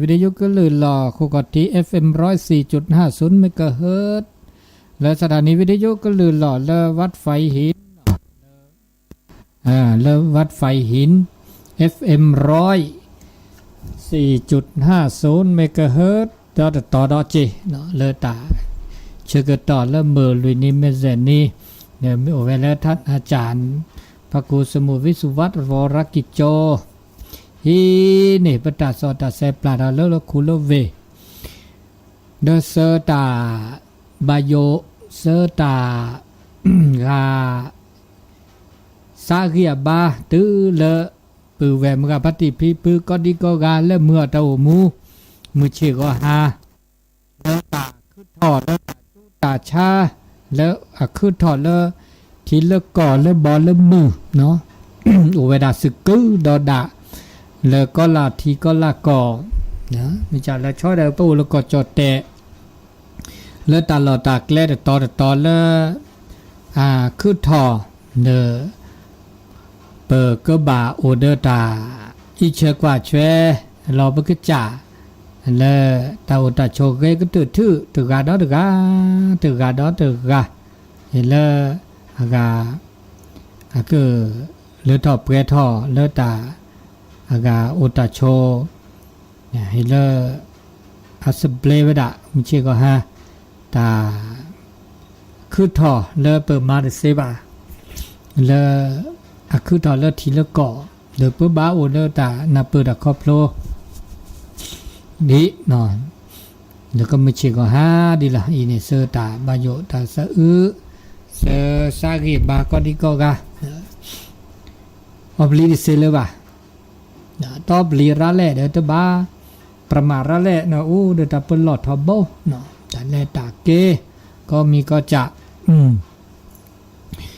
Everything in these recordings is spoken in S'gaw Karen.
ဝံဒယိကလုၢ်လီၢ် ဃိကီၢ်ထံ FM ร้อยสี่จุดห้าศูนย์ megahertz လၢ สถานีวิทยุ ကလုၢ်လီၢ်လၢ วัดไฟหิน လၢ วัดไฟหิน FM ร้อยสี่จุดห้าศูนย์ megahertz ဒီးတတီၤဒီးက့ၤ လၢတၢ်ဆၢကတီၢ်လၢမုၢ်လွံၢ်နံၤမ့ၢ်စဲးနံၤ မ့ၢ်အိၣ်ဝဲလၢ ท่านอาจารย์ พระครูสมุทรวิสุวัฒน์ วรกิจโจ ဟံးန့ၢ် ပတၢ်စီၣ်တၢ်ဆဲးပျၢ်တၢ်လၢလၢခူလၢဝ့ၢ် ဒီးဆှၢတၢ်ဘၣ်ယိၣ် ဆှၢတၢ် ဂၤ စးဂံၢ်အဘါ တုၤလၢ ပုၢ်ဝဲၢ်မုၢ်ဂၤဖါတံၢ်ဖံဖု ကိးဒံကိးဂၤလၢမုၢ်အတၢ်အိၣ်မူ မုၢ်ဆ့ၣ်ဂီၤဟါ လၢတၢ်ခုထီၣ် လၢတၢ်ဆူးတၢ်ဆါ လၢအခုထီၣ်လၢ ထံလၢကီၢ်လၢဘီလၢမုၢ် အိၣ်ဝဲဒၣ်စုာ်ကုဒီးဒၣ် လၢကီၢ်လၢ်ထံကီၢ်လၢ်ကီၢ် မ့ၢ်လၢဆီဒီးပအိၣ်လၢကီၢ်ကၠီၣ်တဲာ် လၢတၢ်လီၢ်တၢ်ကျဲတတီၤတတီၤလၢ အခုထီၣ် ဒီး ပကဘၣ်အိၣ်ဒီးတၢ်အံးဆၢကွၢ်ဆၢ လီၤပကစၢ် လၢတၢ်အိၣ်တၢ်ဆိးဂဲၤကတၢၢ်ထု တဂၤဒီးတဂၤ တဂၤဒီးတဂၤ လၢအဂၤ အက လၢထီၣ်ပှဲၤထီၣ်လၢတၢ် အဂၤအိၣ်တၢ်ဆိး လၢ အစဘျဲဝဲဒၣ် မုၢ်ဆ့ၣ်ဂီၤဟါ တၢ် ခုထီၣ်လၢပမၤတသ့ဘၣ် လၢ အခုထီၣ်လၢထံလၢကီၢ် လၢပဘၣ်အိၣ်လၢတၢ်နၢ်ပၢၢ်တၢ်ခီဖျိ ဒ် လၢကမုၢ်ဆ့ၣ်ဂီၤဟါဒ်လီၤ. အံၤန့ၣ် ဆှၢတၢ်ဘၣ်ယိၣ်တၢ်သးအုး ဆှၢစးဂံၢ်ဘါကိးဒံကိးဂၤ အီၣ်ပျံၤတသ့လၢၤဘၣ် တီပျံၤရၤလဲၣ်ဒီးတဘၣ် ပြမၤရၤလဲၣ် နအိၣ်ဒီးတၢ်ပလီၢ်ထီဘိ တၢ်လဲၤတၢ်က့ၤ ကီမံၤကီၢ်စး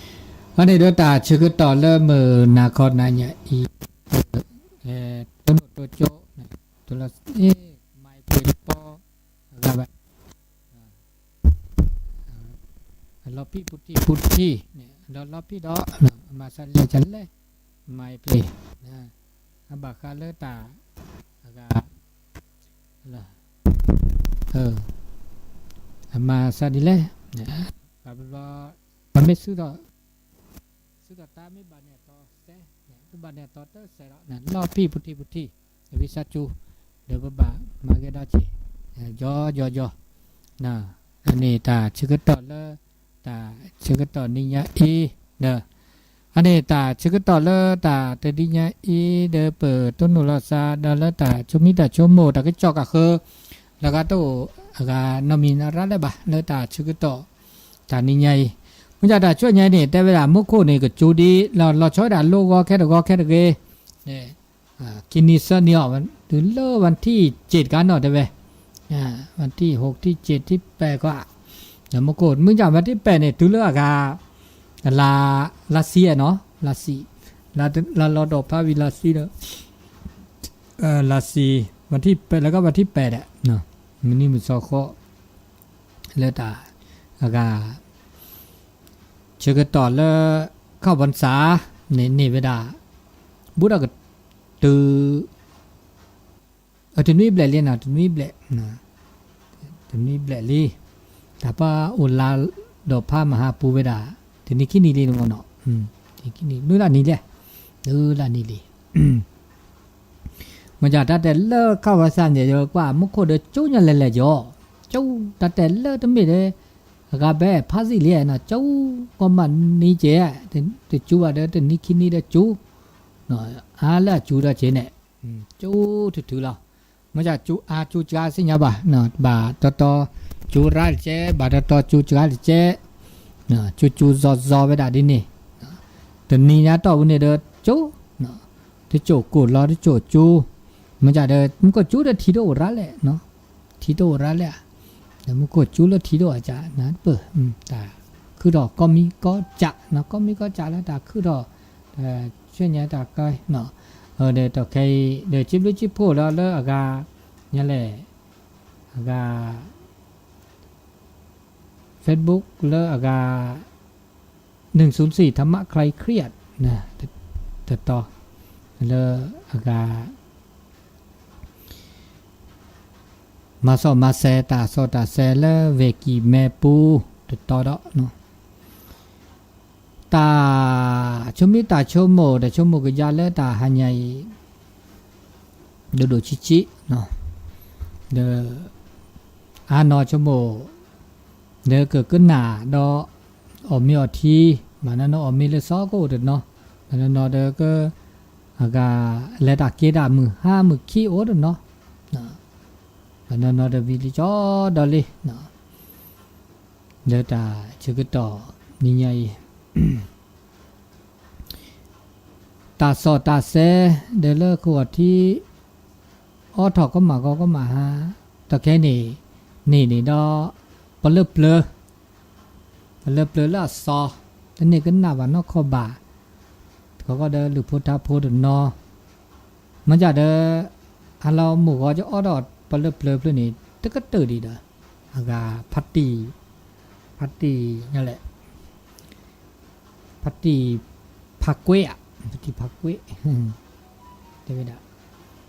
အန့ၣ်ဒီးတၢ်ဆၢကတီၢ်လၢမုၢ်နၤခီနၤညါအံၤ တိၢ်နီၣ်တိၢ်ကၠိ တိၢ်လီၤ မၤအံၤပှ့ၤတပီ အဂၤဘၣ် အလီၤဖံးပူၤထံၣ်ပူၤထံၣ်န့ၣ် ဒီးလီၤဖံးဒီး အမၤဆါလဲၣ်ကလဲၣ် မၤအံၤပှ့ၤ အဘၣ်ဃးလၢတၢ် အဂၤ အမၤဆါဒ်လဲၣ် ဘၣ်ဘျီ ပမ့ၢ် သုးဒီးတၢ်မ့ၢ်ဘၣ်န့ၢ်အတီစဲ သုဘၣ်န့ၢ်အတီတစဲးဒီး လီၢ်ဖံးပူၤထံၣ်ပူၤထံၣ် အဝံသးစူၤ ဒီးပဘၣ်မၤဂ့ၤဒီးက့ၤ ယီယီယီ အန့ၣ်တၢ်ဆၢကတီၢ်လၢ တၢ်ဆၢကတီၢ်နံၤညါအံၤ ဒီး အန့ၣ်တၢ်ဆၢကတီၢ်လၢတၢ်တနံၤညါအံၤ ဒီးပတိၢ်နီၣ်လီၤသးဒီးလၢတၢ်ဆိမိၣ် တၢ်ဆိကမိၣ် တၢ်ကစီၣ်ကဃၢၤ လၢဂၤတအိၣ်အဂၤနီတမံၤနီတဂၤလၢၤဘၣ် လၢတၢ်ဆၢကတီၢ် တၢ်နံၤညါအံၤ မ့ၢ်ဒၣ်တၢ်ဆူညါန့ၣ် တဲဝဲဒၣ်မူခိၣ်န့ၣ် ကကၠိဒ် လီၤဆီဝဲဒၣ်လိဂီၤခဲတဂီၤခဲတဂ့ၤ ခံနံၤသၢနံၤအီၤ တုၤလၢ วันที่เจ็ด ကါနီၣ်တဲဝဲ วันที่หก ที่เจ็ด ที่แปด ကီး ဒီးမူခိၣ် မ့ၢ်ဒၣ် วันที่แปด န့ၣ် တုၤလၢအဂၤ လါ လါဆံနီၤ လါဆံ လါလီၤဒီးဖးဝံၤလါဆံဒီး လါဆံ วันที่แปด လၢက วันที่แปด ဒီး မုၢ်နံၤမုၢ်သီဃီ လၢတၢ် အဂၤ ဆၢကတီၢ်လၢ เข้าพรรษา န့ၣ် န့ၢ်ဝဲဒၣ် ဘူးဒီးကတုၤ တနွံဘျဲၣ်လံနီၤ တနွံဘျဲၣ် တနွံဘျဲၣ်လံ တၢ်ပှၤအိၣ်လါဒီးဖးမဟါပူၤဝဲဒၣ် တနံၤခံနံၤလံနီၤ တနံၤခံနံၤ နွံလါနံၤလဲၣ် နွံလါနံၤလံ မ့ၢ်ဒၣ်တၢ်တဲလၢ เข้าพรรษา န့ၣ် ယကွၢ်မူခိၣ်ဒီးကၠိညါလဲၤလဲၤယီၤ ကၠိ တၢ်တဲလၢတမ့ၢ်ဒီး အဂၤဘဲဖးစံၣ်လံနီၤ ကၠိ ကီမးနံၤကဲ တကၠိဘၣ်ဒီးတနံၤခံနံၤဒီးကၠိ အါလၢအကၠိဒီးကဲန့ၣ် ကၠိထုထုလီၤ မ့ၢ်ကၠိအါကၠိစှၤသ့ၣ်ညါဘၣ် ဘၣ်တီတီကၠိရါတကဲ ဘၣ်တီတီကၠိစှၤတကဲ ကၠိကၠိဇီဇီဝဲဒၣ်ဒ်န့ၣ် တနံၤညါတီၢ်ဝဲန့ၣ်ဒီးကၠိ တကၠိၣ်ကိၢ်လီၤတကၠိၣ်ကၠိ မ့ၢ်ကၠိဒီး မူခိၣ်ကၠိဒီးထံတအိၣ်ရါလဲၣ် ထံတအိၣ်ရါလဲၣ် ဒီးမူခိၣ်ကၠိလၢထံတအိၣ်အကၢ် နပၢၢ် တၢ်ခုထီၣ်ကီမံကီစး ကီမံကီစးလၢတၢ်ခုထီၣ် ဆူညါတၢ်ကဲ ဒီးတၢ်ခဲအံၤ ဒီးစံးဘျုးစံးဖှိၣ်လီၤလၢအဂၤ ညါလဲၣ် အဂၤ Facebook လၢအဂၤ หนึ่งศูนย์สี่ ธรรมะคลายเครียด တတီၤ လၢအဂၤ မၤစီၣ်မၤစဲၤတၢ်စီၣ်တၢ်စဲၤလၢဝ့ၢ်ကံၢ်မဲပူၤတတီဒီး တၢ်ဆိမိၣ်တၢ်ဆိကမိၣ်ဒီးဆိကမိၣ်ကယါလၢတၢ်ဟါညါအံၤ ဒိၣ်ဒိၣ်ဆံးဆံး ဒီး အါနီၤဆိကမိၣ် ဒီးကကနၣ်ဒီး အီၣ်မ့ၤအီထံ ဘၣ်နီၤနီၤအီၣ်မ့ၤလၢစီကအိၣ်တနီၤ ဘၣ်နီၤနီၤဒီးက အဂၤလဲၤတၢ်က့ၤတၢ်မုၢ်ဟါမုၢ်ခံအိၣ်တနီၤ ဘၣ်နီၤနီၤဒီးဝံၤလံကၠီဒီးလံ ဒီးတၢ်ဆၢကတီၢ်နံၤညါအံၤ တၢ်စီၣ်တၢ်စဲၤ ဒီးလၢခိၣ်အထံ အိးထီၣ်ကမၣ်ဂီၤကမၣ်ဟါ တၢ်ခဲန့ၣ် န့ၢ်န့ၣ်ဒီး ပလၢပျၢၤ ပလၢပျၢၤလၢအစီၤ တန့ၢ်ကနၣ်ဘၣ်နီၢ်ခီဘၣ် တခီဃီဒီးလုၢ်ဖိထါဖိတနီၤ မ့ၢ်ဒ်ဒီး ဟါလီၤမုၢ်ဂီၤကအိးထီၣ်ပလၢပျၢၤဖျၢၣ်န့ၣ် တကတၢၢ်ဒံးဒီး အဂၤ ဖါတံၢ် ဖါတံၢ်ညါလဲၣ် ဖါတံၢ်ဖးကွ့ၢ်ဧါ ဖါတံၢ်ဖးကွ့ၢ် တဲဝဲဒၣ်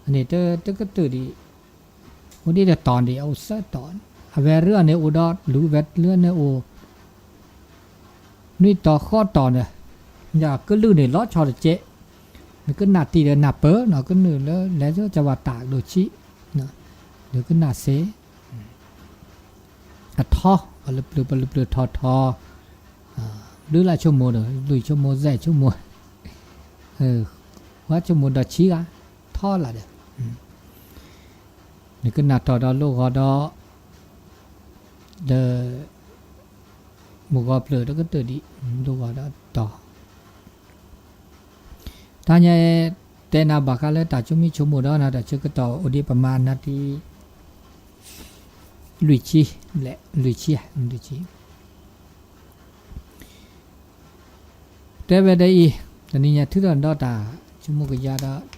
အန့ၣ်တကတၢၢ်ဒံး အိၣ်ဒ်တတီၤဒံး အအိၣ်စဲတီၤ အဝဲရ့အီၤန့ၣ်အိၣ်ဒီးလူၤ အဝဲရ့အီၤန့ၣ်အိၣ် နွံတီၤဃိးတီၤန့ၣ် ကလုၢ်န့ၣ်လီၤဆီတကဲး နကနၣ်တံၢ်ဒီးနၢ်ပၢၢ်နီၤ ကနုာ်လၢလဲၤကဝၤတၢ်ဒိၣ်ဆံး နကနၣ်စ့ အထီ ပလၢပျၢၤ ပလၢပျၢၤထီထီ ဘျုးလၢဆိကမိၣ်ဒီး လွံၢ်ဆိကမိၣ် စဲးဆိကမိၣ် ဝါဆိကမိၣ်ဒီးဆံဂၤ ထီလာ်ဒီး နကနၣ်တီၢ်ဒီးလိၣ်ဂီၤဒီး ဒီး မုၢ်ဂီၤဖျၢၣ်တကတၢၢ်ဒံး လိၣ်ဂီၤဒီးတီၢ် တၢ်ညါ တဲနၤဘၣ်ဃးလၢတၢ်ဆိမိၣ်ဆိကမိၣ်ဒီးနၤတၢ်ဆၢကတီၢ်အိၣ်ဒံးပမၤနၤတံၢ် လွံၢ်ဆံ ဘျဲၣ် လွံၢ်ဆံ လွံၢ်ဆံ တဲဝဲဒ်အံၤ တနံၤညါထုးထီၣ်ဒီးတၢ်ဆိကမိၣ်ကယါဒီး လၢလံာ်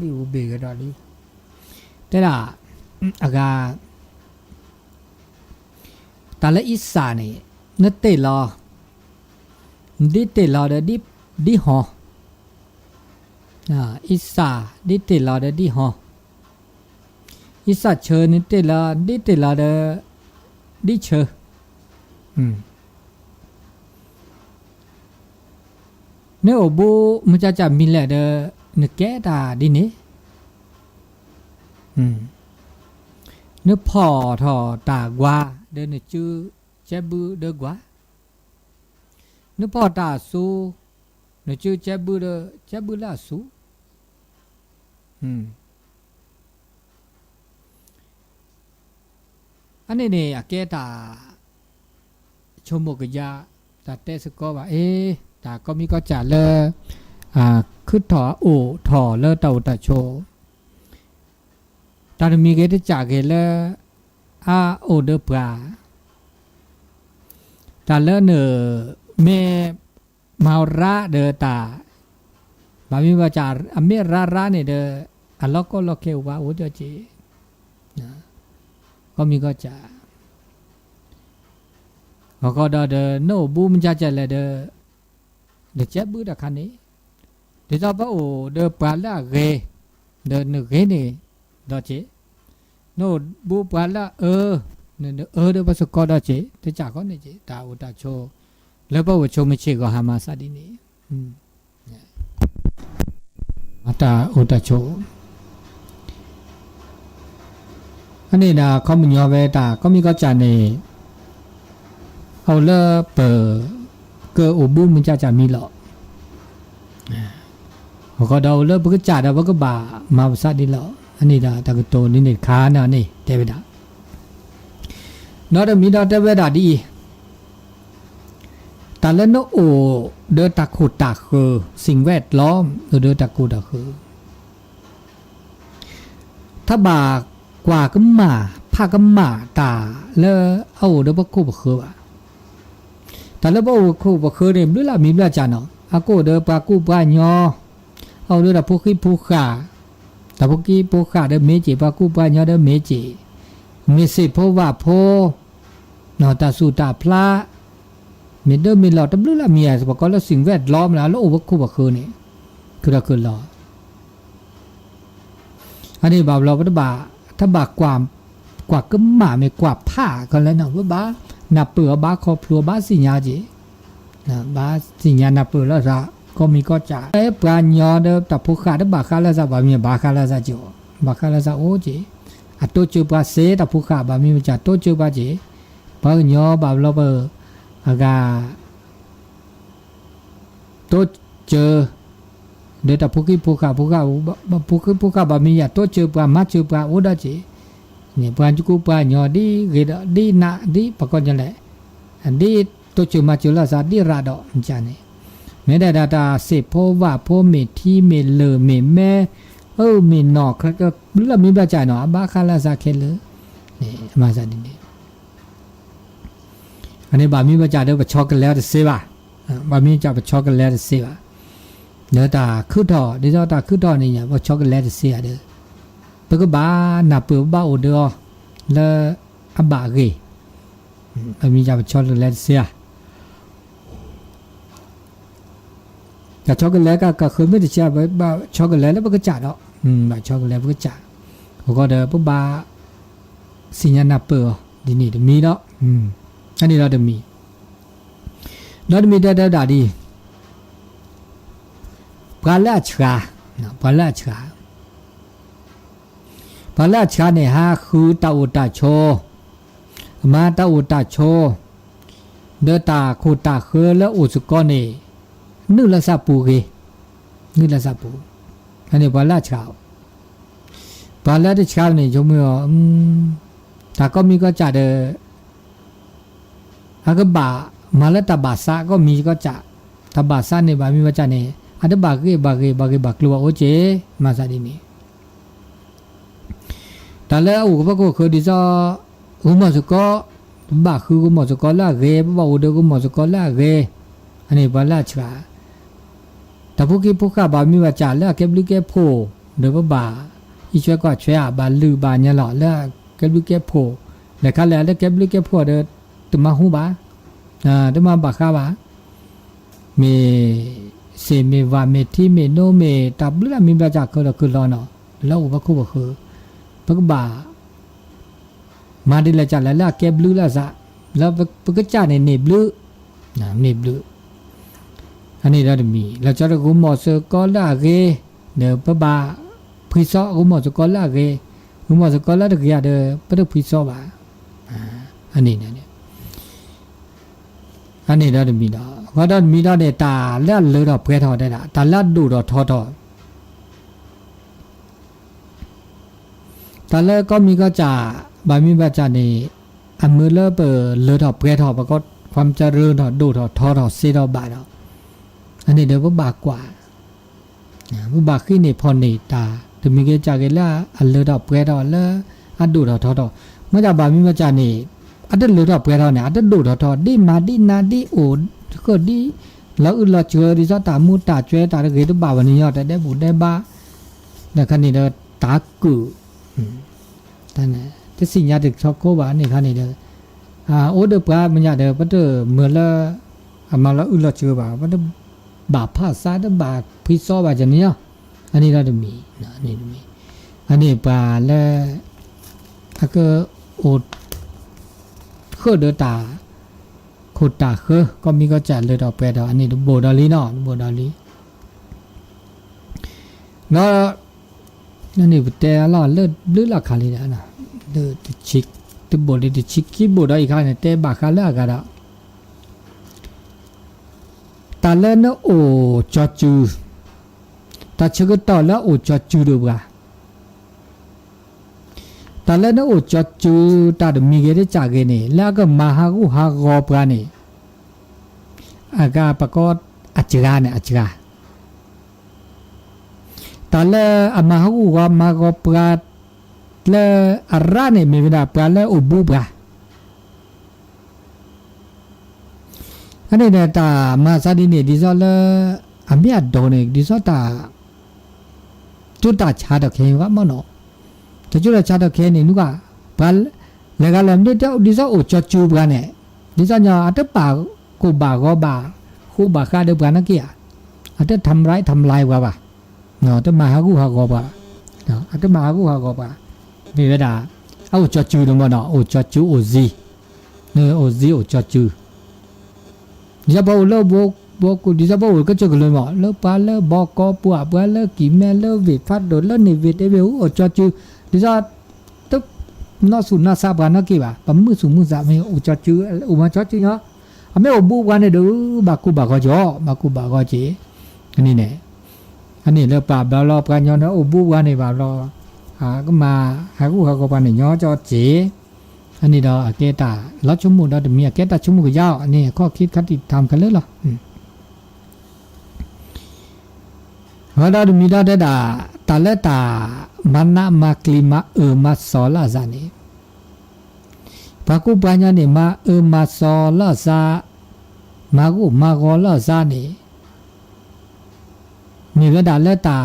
အိၣ်ဘ့ၣ်ကဒီးလံ တဲဒၣ် အဂၤ တၢ်လၢအံၣ်စၢ်န့ၣ် နတ့ၢ်လီၤ ဒ်တ့ၢ်လီၤဒီးဒ်ဟီၣ် အံၣ်စၢ် ဒ်တ့ၢ်လီၤဒီးဒ်ဟီၣ် အံၣ်စၢ်ဆၢန့ၣ်တ့ၢ်လီၤ ဒ်တ့ၢ်လီၤဒီး ဒ်ဆၢ နအိၣ်ဘူးမုၢ်ကၠၢ်ကၠၢ်မံၤလဲၣ်ဒီး နကဲတၢ်ဒ်န့ၣ် နဖီၣ်ထီၣ်တၢ်ကွၢ် ဒီးနစုကဲဘုဒီးကွၢ် နဖီၣ်တၢ်အစူၤ နစုကဲဘုဒီး ကဲဘုလၢအစူၤ အန့ၣ်န့ၣ် အကဲတၢ်ဆိကမိၣ်ကယါ တၢ်တဲစ့ၢ်ကီးဘၣ် အ့ တၢ်ကိးမံၤကိးစၢ်လၢ ခုထီၣ်အိၣ်ထီၣ်လၢတၢ်အိၣ်တၢ်ဆိး တၢ်တမံၤဂ့ၤတစၢ်ဂ့ၤလၢ အအိၣ်ဒီးပှၤ တၢ်လၢနမ့ၢ်မၤရါဒီးတၢ် ဘၣ်မ့ၢ်ဘၣ်စၢ် အမ့ၢ်ရါရါန့ၣ်ဒီး အလီၤကီလီၤခဲအိၣ်ဝဲအိၣ်ဒီးက့ၤ ကိးမံၤကိးစၢ် ဂီၤဂီၤဒီးဒီး နအိၣ်ဘူးမုၢ်ကၠၢ်ကၠၢ်လဲၣ်ဒီး နကဲဘုတခါန့ၣ် ဒ်သိးပအိၣ်ဒီးပှၤလၢအဂ့ၤ ဒီးနဂ့ၤန့ၣ်ဒီးက့ၤ နအိၣ်ဘူးပှၤလၢအအၢ နအၢဒီးပှၤစ့ၢ်ကီးဒီးက့ၤ တစၢ်ဃီန့ၣ်က့ၤ တၢ်အိၣ်တၢ်ဆိး လၢပအိၣ်ဆိးမုၢ်ဆ့ၣ်ဂီၤဟါမးစးဒ်န့ၣ် တၢ်အိၣ်တၢ်ဆိး အန့ၣ်ဒီးခီပညီဝဲတၢ်ကိးမံၤကိးစၢ်န့ၣ် အအိၣ်လၢပ ကအိၣ်ဘူးမုၢ်ကၠၢ်ကၠၢ်မံၤလီၤ. အဃိဒီးအိၣ်လၢပကစၢ်ဒီးပကဘၣ်မၤပသးဒ်လီၤ. အန့ၣ်ဒီးတၢ်ကတိၤဒ်န့ၣ်တခါန့ၣ်န့ၣ် တဲဝဲဒၣ် ဒီးတမံၤဒီးတဲဝဲဒၣ်ဒ်အံၤ တၢ်လၢနအိၣ်ဒီးတၢ်ခိၣ်တၢ်ဃၢၤ สิ่งแวดล้อม အိၣ်ဒီးတၢ်ခိၣ်တၢ်ဃၢၤ တဘၣ်ကွၢ်ကမၣ် ဖးကမၣ်တၢ်လၢအအိၣ်ဒီးပခိၣ်ပဃၢၤဘၣ်. တၢ်လၢပအိၣ်ခိၣ်ပဃၢၤန့ၣ် ဘျုးလၢမံၤဘျုးစၢ်နီၤ အကအိၣ်ဒီးပှၤကူပှၤကညီ အအိၣ်ဒီးတၢ်ဖိဃံဖိဃာ် တၢ်ဖိဃံဖိဃာ်ဒီးမ့ၢ်က့ၤ ပှၤကူပှၤကညီဒီးမ့ၢ်က့ၤ မ့ၢ်စ့ၢ်ဖိဝၣ်ဖိ တၢ်ဆူးတၢ်ဖျါ မ့ၢ်ဒၢမ့ၢ်လီၤ တဘျုးလၢမံၤ ပကိးလၢ สิ่งแวดล้อม လၢအအိၣ်ပခိၣ်ပဃၢၤန့ၣ် ခုဒီးခုလီၤ. အန့ၣ်ဘၣ်ဘျီ ပတဘၣ် တဘၣ်ကွၢ် ကွၢ်ကမၣ်မ့ၢ်ကွၢ်ဖးကလဲၣ်နီၤ ပဘၣ်နၢ်ပၢၢ်အီၤ ဘၣ်ခီဖျိအီၤ ဘၣ်သ့ၣ်ညါက့ၤ, ဘၣ်သ့ၣ်ညါနၢ်ပၢၢ်လီၤသး ကီၢ်မံၤကီၢ်စဲၣ် ပှၤကညီဒီးတၢ်ဖိဃာ်တဘၣ်ဃးလၢသး ဘၣ်မ့ၢ်ဘၣ်ဃးလၢသးက့ၤအီၤ ဘၣ်ဃးလၢသးအိၣ်က့ၤ, အတိစၢၤပှၤစ့တၢ်ဖိဃာ် ဘၣ်မ့ၢ်မ့ၢ်ကတိစၢၤပှၤက့ၤ, ပှၤကညီဘၣ်ဘျီပ အဂၤ တိစၢၤ ဒီးတၢ်ဖိဃံဖိဃာ်ဖိဃာ် ဖိဃံဖိဃာ်ဘၣ်မ့ၢ်ယၤ တိစၢၤပှၤမၤစၢၤပှၤအိၣ်ဒီးက့ၤ, န့ၣ် ပှၤကူပှၤကညီဒ်ဂ့ၤဒီး ဒ်နးဒ်ပှၤကညီလဲၣ်, ဒ်တိစၢၤမၤစၢၤလိာ်သးဒ်ရၤဒီးမ့ၢ်န့ၣ်, မ့ၢ်ဒၣ်ဒၣ်တၢ်စံၣ်ဖိဝၣ်ဖိမ့ၢ်ထံမ့ၢ်လၢၢ်မ့ၢ်မဲ အၢမ့ၢ်နီၢ် ဘျုးလၢမ့ၢ်ဘၣ်စၢ်နီၤ အဘၣ်ဃးလၢသးခဲလၢာ်, မၤသးဒ်န့ၣ် အန့ၣ်ဘၣ်မ့ၢ်ဘၣ်စၢ်ဒီး ပဆီကလဲၤတသ့ဘၣ်, ဘၣ်မ့ၢ်စၢ်ပဆီကလဲၤတသ့ဘၣ်, ဒီးတၢ်ခုထီၣ် ဒ်သိးတၢ်ခုထီၣ်န့ၣ်ညါ ပဆီကလဲၤတသ့ဧါဒီး ပကဘၣ်နၢ်ပၢၢ်ဘၣ်အိၣ်ဒီးအီၤ လၢအဘၣ်အဂ့ၢ်, ဘၣ်မ့ၢ်စၢ်ပဆီကလဲၤတသ့ဧါ တၢ်ဆီကလဲၤကကဃၢၤမ့ၢ်တဆံး ဘၣ်ဆီကလဲၤလၢပကစၢ်ဒီး, ဘၣ်ဆီကလဲၤပကစၢ်, အဃိဒီးပဘၣ်သ့ၣ်ညါနၢ်ပၢၢ်အီၤ ဒ်န့ၣ်တမံၤဒီး, အန့ၣ်ဒီးတမံၤ, ဒီးတမံၤတဲတဲဒၣ်ဒ် ပှၤလၢအဆှး, ပှၤလၢအဆှး ပှၤလၢအဆှးန့ၣ် ဟးဃုတၢ်အိၣ်တၢ်ဆိး, မၤတၢ်အိၣ်တၢ်ဆိး, ဒီးတၢ်ခိၣ်တၢ်ဃၢလၢအိၣ်စ့ၢ်ကီးန့ၣ် နုာ်လီၤသးပူၤဂ့ၤ, နုာ်လီၤသးပူၤ, အန့ၣ်ပှၤလၢအဆှး, ပှၤလၢတဆှးန့ၣ် ဆိကမိၣ်အီၤ, တၢ်ကီၢ်မံၤကီၢ်စဲၣ်ဒီး အကဘၣ်မၤလၢတၢ်ဘၣ်သးကီၢ်မံၤကီၢ်စဲၣ်, တၢ်ဘၣ်သးန့ၣ် ဘၣ်မ့ၢ်ဘၣ်စၢ်န့ၣ် အတဘၣ်ဂ့ၢ်ဘၣ်ဂ့ၤ ဘၣ်ဂ့ၢ်ဘၣ်ကျိၤဘၣ်အိၣ်က့ၤ, မၤသးဒ်န့ၣ် တၢ်လၢအအိၣ်ကဖီခိၣ်ဃုာ်ဒ်သိး ဂီၤမီၢ်စ့ၢ်ကီး, ပဘၣ်ဃုဂီၤမီၢ်စ့ၢ်ကီးလၢအဂ့ၤ, ပဘၣ်အိၣ်ဒီးဂီၤမီၢ်စ့ၢ်ကီးလၢအဂ့ၤ, အန့ၣ်ပှၤလၢအဆှး, တၢ်ဖိဃံဖိဃာ်ဘၣ်မ့ၢ်ဘၣ်စၢ်လၢအကဲဘျုးကဲဖှိၣ်, ဒီးပဘၣ်အံးဆွဲကွၢ်ဆွဲဧါ, ဘၣ်လုၢ်ဘၣ်ညါလီၤ လၢအကဲဘျုးကဲဖှိၣ်, လဲၤခါလဲၣ်လၢကဲဘျုးကဲဖှိၣ်ဒီး တမၤဟူဘၣ်, တမၤဘၣ်ဃးဘၣ် မ့ၢ်စ့ၣ်မ့ၢ်ဝၣ်မ့ၢ်ထံမ့ၢ်နိမ့ၢ်တၢ်ဘျုးလၢမ့ၢ်ဘၣ်စၢ် ကၢၤလီၤကၢၤလီၤနီၤ, လၢအအိၣ်ဖီခိၣ်ပဃုာ်, ပကဘၣ် မၤဒ်လဲၣ်စၢ်လဲၣ် လၢအကဲဘျုးလၢအသး, လၢပကစၢ်န့ၣ်န့ၢ်ဘျုး, န့ၢ်ဘျုး, အန့ၣ်ဒီးတမံၤ လီၤဆီဒီးဂီၤမီၢ်စ့ၢ်ကီးလၢအဂ့ၤ, ဒီးပဘၣ်ဖှံသီဂီၤမီၢ်စ့ၢ်ကီးလၢအဂ့ၤ, ဂီၤမီၢ်စ့ၢ်ကီးလၢတဂ့ၤဧါဒီး ပတဖှံသီဘၣ်, အန့ၣ် အန့ၣ်ဒီးတမံၤဒီး အဃိဒီးတမံၤဒီးန့ၣ် တၢ်လၢအလၢထီၣ်ပှဲၤထီၣ်တဲဒၣ် တၢ်လၢအဒိၣ်ထီၣ်ထီထီၣ်, တၢ်လၢကီၢ်မံၤကီၢ်စဲၣ် ဘၣ်မံၤဘၣ်စၢ်န့ၣ် အမ့ၢ်လၢပလၢထီၣ်ပှဲၤထီၣ် ပကီၢ် ความเจริญ ထီၣ်ဒိၣ်ထီၣ်ထီထီၣ်သ့ထီၣ်ဘၣ်ဒီး အန့ၣ်ဒီးပဘၣ်ကွၢ် ပဘၣ်ဃ့န့ၢ်ဖီၣ်န့ၢ်တၢ် တမံၤဂ့ၤကၢ်ဂ့ၤလၢအလၢထီၣ်ပှဲၤထီၣ်လၢအဒိၣ်ထီၣ်ထီထီၣ်, မ့ၢ်တၢ်ဘၣ်မံၤမ့ၢ်ကၢ်န့ၣ် အတလၢထီၣ်ပှဲၤထီၣ်န့ၣ် အတဒိၣ်ထီၣ်ထီထီၣ် ဒ်မၤဒ်နးဒ်အိၣ်ဃုာ်ဒ် လီၤအုၣ်လီၤစၢၤဒ်သိးတၢ်မူတၢ်စဲၤတၢ်တဂ့ၤတဘၣ်ဘၣ်န့ၣ်ညီ တၢ်ဒဲးဘူၣ်ဒဲးဘါ ဒီးခါန့ၣ်ဒီးတၢ်ကုၢ် တသ့ၣ်ညါတဆီခိဘၣ်န့ၣ်ခါန့ၣ်ဒီး အိၣ်ဒီးပှၤမ့ၢ်ညါဒီး ပတမၢလၢ အမၤလီၤအုၣ်လီၤစၢၤဘၣ် ပတဘၣ်ဖးသးတဘၣ်ဖှံသီဘၣ်ကန့ၣ်ညီ အန့ၣ်ဒီးတမံၤ အန့ၣ်ပှၤလၢ အကအိၣ် ဃုာ်ဒီးတၢ် ခိၣ်တၢ်ဃၢ ကီၢ်မံၤကီၢ်စဲၣ်လၢထီၣ်ပှဲၤထီၣ် အန့ၣ်တဘိၣ်ဒီးလံနီၤ တဘိၣ်ဒီးလံ ဒီး န့ၣ်ပတဲလီၤလၢဘျုးလီၢ်ခါလံဒီး တဘိၣ်လံတဆံခံဘိၣ်ဒီးအံၤခါန့ၣ် တဲဘၣ်ဃးလၢအဂၤဒီး တၢ်လၢနအိၣ်ကၠီစု တၢ်ဆၢကတီၢ်လၢအအိၣ်ကၠီစုဒီးပှၤ တၢ်လၢနအိၣ်ကၠီစု တၢ်တမံၤဂ့ၤတစဲးဂ့ၤန့ၣ် လၢအကမၤဟးဂူာ်ဟးဂီၤပှၤန့ၣ် အဂၤပကိးအစှၤန့ၣ် အစှၤ တၢ်လၢအမၤဟးဂူာ်ဟးဂီၤမၤဂီၤပှၤ လၢအရၣ်န့ၣ် မ့ၢ်ဝဲဒၣ်ပှၤလၢအိၣ်ဘူးပှၤ အန့ၣ်ဒီးတၢ်မၤသးဒ်န့ၣ် ဒ်သိးလၢ အမ့ၢ်အဒိၣ်န့ၣ် ဒ်သိးတၢ် ကၠိတၢ်ဆါထီၣ်ခဲအံၤဘၣ်မ့ၢ်နီၤ, တၢ်ကၠိတၢ်ဆါထီၣ်ခဲအံၤန့ၣ် နုၢ်က ပှၤ လဲၤဂၤလဲၤမ့ၢ်တၢ်ဒ်သိးအိၣ်ကၠီစုပှၤန့ၣ် ဒ်သိးညီ အတပာ်ကိၢ်ဘၣ်ဂီၤဘၣ် ဃိဘၣ်ဃးဒီးပှၤနာ်က့ဧါ, အတ ทำร้าย ทำลาย ပှၤဘၣ် တမၤဟးဂူာ်ဟးဂီၤပှၤဘၣ်, အတမၤဟးဂူာ်ဟးဂီၤပှၤ, မ့ၢ်ဝဲဒၣ် အအိၣ်ကၠီစုဒ်မ့ၢ်နီၤ အိၣ်ကၠီစုအိၣ်ဇံ, အိၣ်ဇံအိၣ်ကၠီစု, ဒ်သိးပှၤအိၣ်လၢဘိကိး ဒ်သိးပှၤအိၣ်ကစၢၢ်ကလိၤမ့ၢ် လၢပှၤလၢဘီကီပှၤ ပှၤလၢကံၢ်မဲ လၢဝ့ၢ်ဖးဒိၣ် လၢန့ၣ်ဝ့ၢ်တ့ဝ့ၢ် အိၣ်ကၠီစု, ဒ်သိး တနီၣ်ဆူၣ်နီၣ်ဆါပှၤနီၢ်က့ဘၣ်, ပမုၢ်ဆူၣ်မုၢ်ဆါမ့ၢ်အိၣ်ကၠီစု အိၣ်မၤကၠီစုညီ, အမ့ၢ်အိၣ်ဘူးပှၤန့ၣ်ဒီး ဘၣ်ကိၢ်ဘၣ်ဂီၤက့ၤ, ဘၣ်ကိၢ်ဘၣ်ဂီၤက့ၤ, အန့ၣ်န့ၣ် အန့ၣ်လၢပှၤဘျီလီၤ ပှၤညီန့ၣ်အိၣ်ဘူးပှၤန့ၣ်ဘၣ်ဘျီ, ကမၤဟးဂူာ်ဟးဂီၤပှၤန့ၣ်ညီကၠီက့ၤ, အန့ၣ်ဒီးအကဲတၢ်လီၤဆိကမိၣ်ဒီးတမံၤ အကဲတၢ်ဆိကမိၣ်ကယါအီၤ အန့ၣ်အခီၣ်ခံခါတံၢ်ထီၣ်ခဲလၢာ်လီၤ. ဝဲဒီးတမံၤဒီးတဲဒၣ် တၢ်လၢတၢ်မၤနးမၤကျံၤမၤအၢမၤစီၤလၢအစးန့ၣ်, ပှၤကူပှၤညီန့ၣ် မၤအၢမၤစီၤလၢအစး, မၤဂိၢ်မၤဂီၤလၢအစးန့ၣ် မ့ၢ်ဝဲဒၣ်လၢတၢ်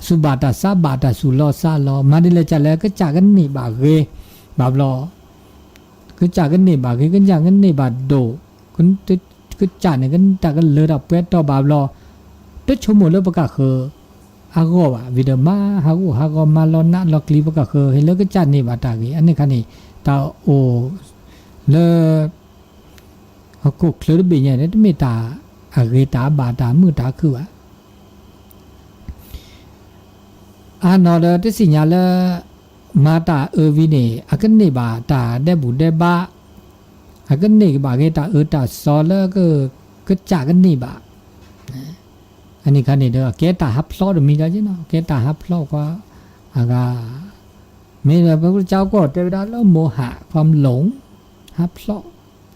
စူၢ်ဘၣ်တၢ်ဆါဘၣ်တၢ် စူၢ်လီၤစးလီၤ မၤဒ်လဲၣ်ကလဲၣ်ကစၢ်ကန့ၢ်ဘၣ်ဂ့ၤဘၣ်ဘျီ, ကစၢ်ကန့ၢ်ဘၣ်ဂ့ၤ ကစၢ်ကန့ၢ်ဘၣ်ဒိၣ်, ကစၢ်န့ၣ် တၢ်ကလၢၤတၢ်ပှဲၤတီၢ်ဘၣ်ဘျီ, တဆိကမိၣ်လၢပကဃၢၤ အဂီၢ်ဘၣ် ဝံၤဒီးမၤဟးဂူာ်ဟးဂီၤ မၤလီၤနးလီၤကျံၤပကဃၢၤ ဟ့ၣ်လၢကစၢ်န့ၢ်ဘၣ်တၢ်ဂ့ၤ အန့ၣ်ခါန့ၣ် တၢ်အိၣ်လၢ ဟီၣ်ခိၣ်ချၢတဘ့ၣ်ညါန့ၣ် တမ့ၢ်တၢ်အဂ့ၤတၢ်အဘၣ်တၢ်မုာ်တၢ်ခုၣ်ဘၣ်. အနီၢ်ဒီးတသ့ၣ်ညါလၢ မၤတၢ်အၢဝံၤန့ၣ် အကန့ၢ်ဘၣ်တၢ်ဒဲးဘူၣ်ဒဲးဘး, အကန့ၢ်ဘၣ်ဂ့ၤတၢ်အၢတၢ်စီၤလၢ ကစၢ်ကန့ၢ်ဘၣ်. အန့ၣ်ခါန့ၣ်ဒီး အကဲတၢ်ဟးဖျိးတမံၤဒီး ကဲတၢ်ဟးဖျိးကွၢ် အဂၤ မ့ၢ်ဒီးပကစၢ်ကီၢ်တဲဝဲဒၣ်လၢမိၢ်ဟး ความหลง ဟးဖျိး,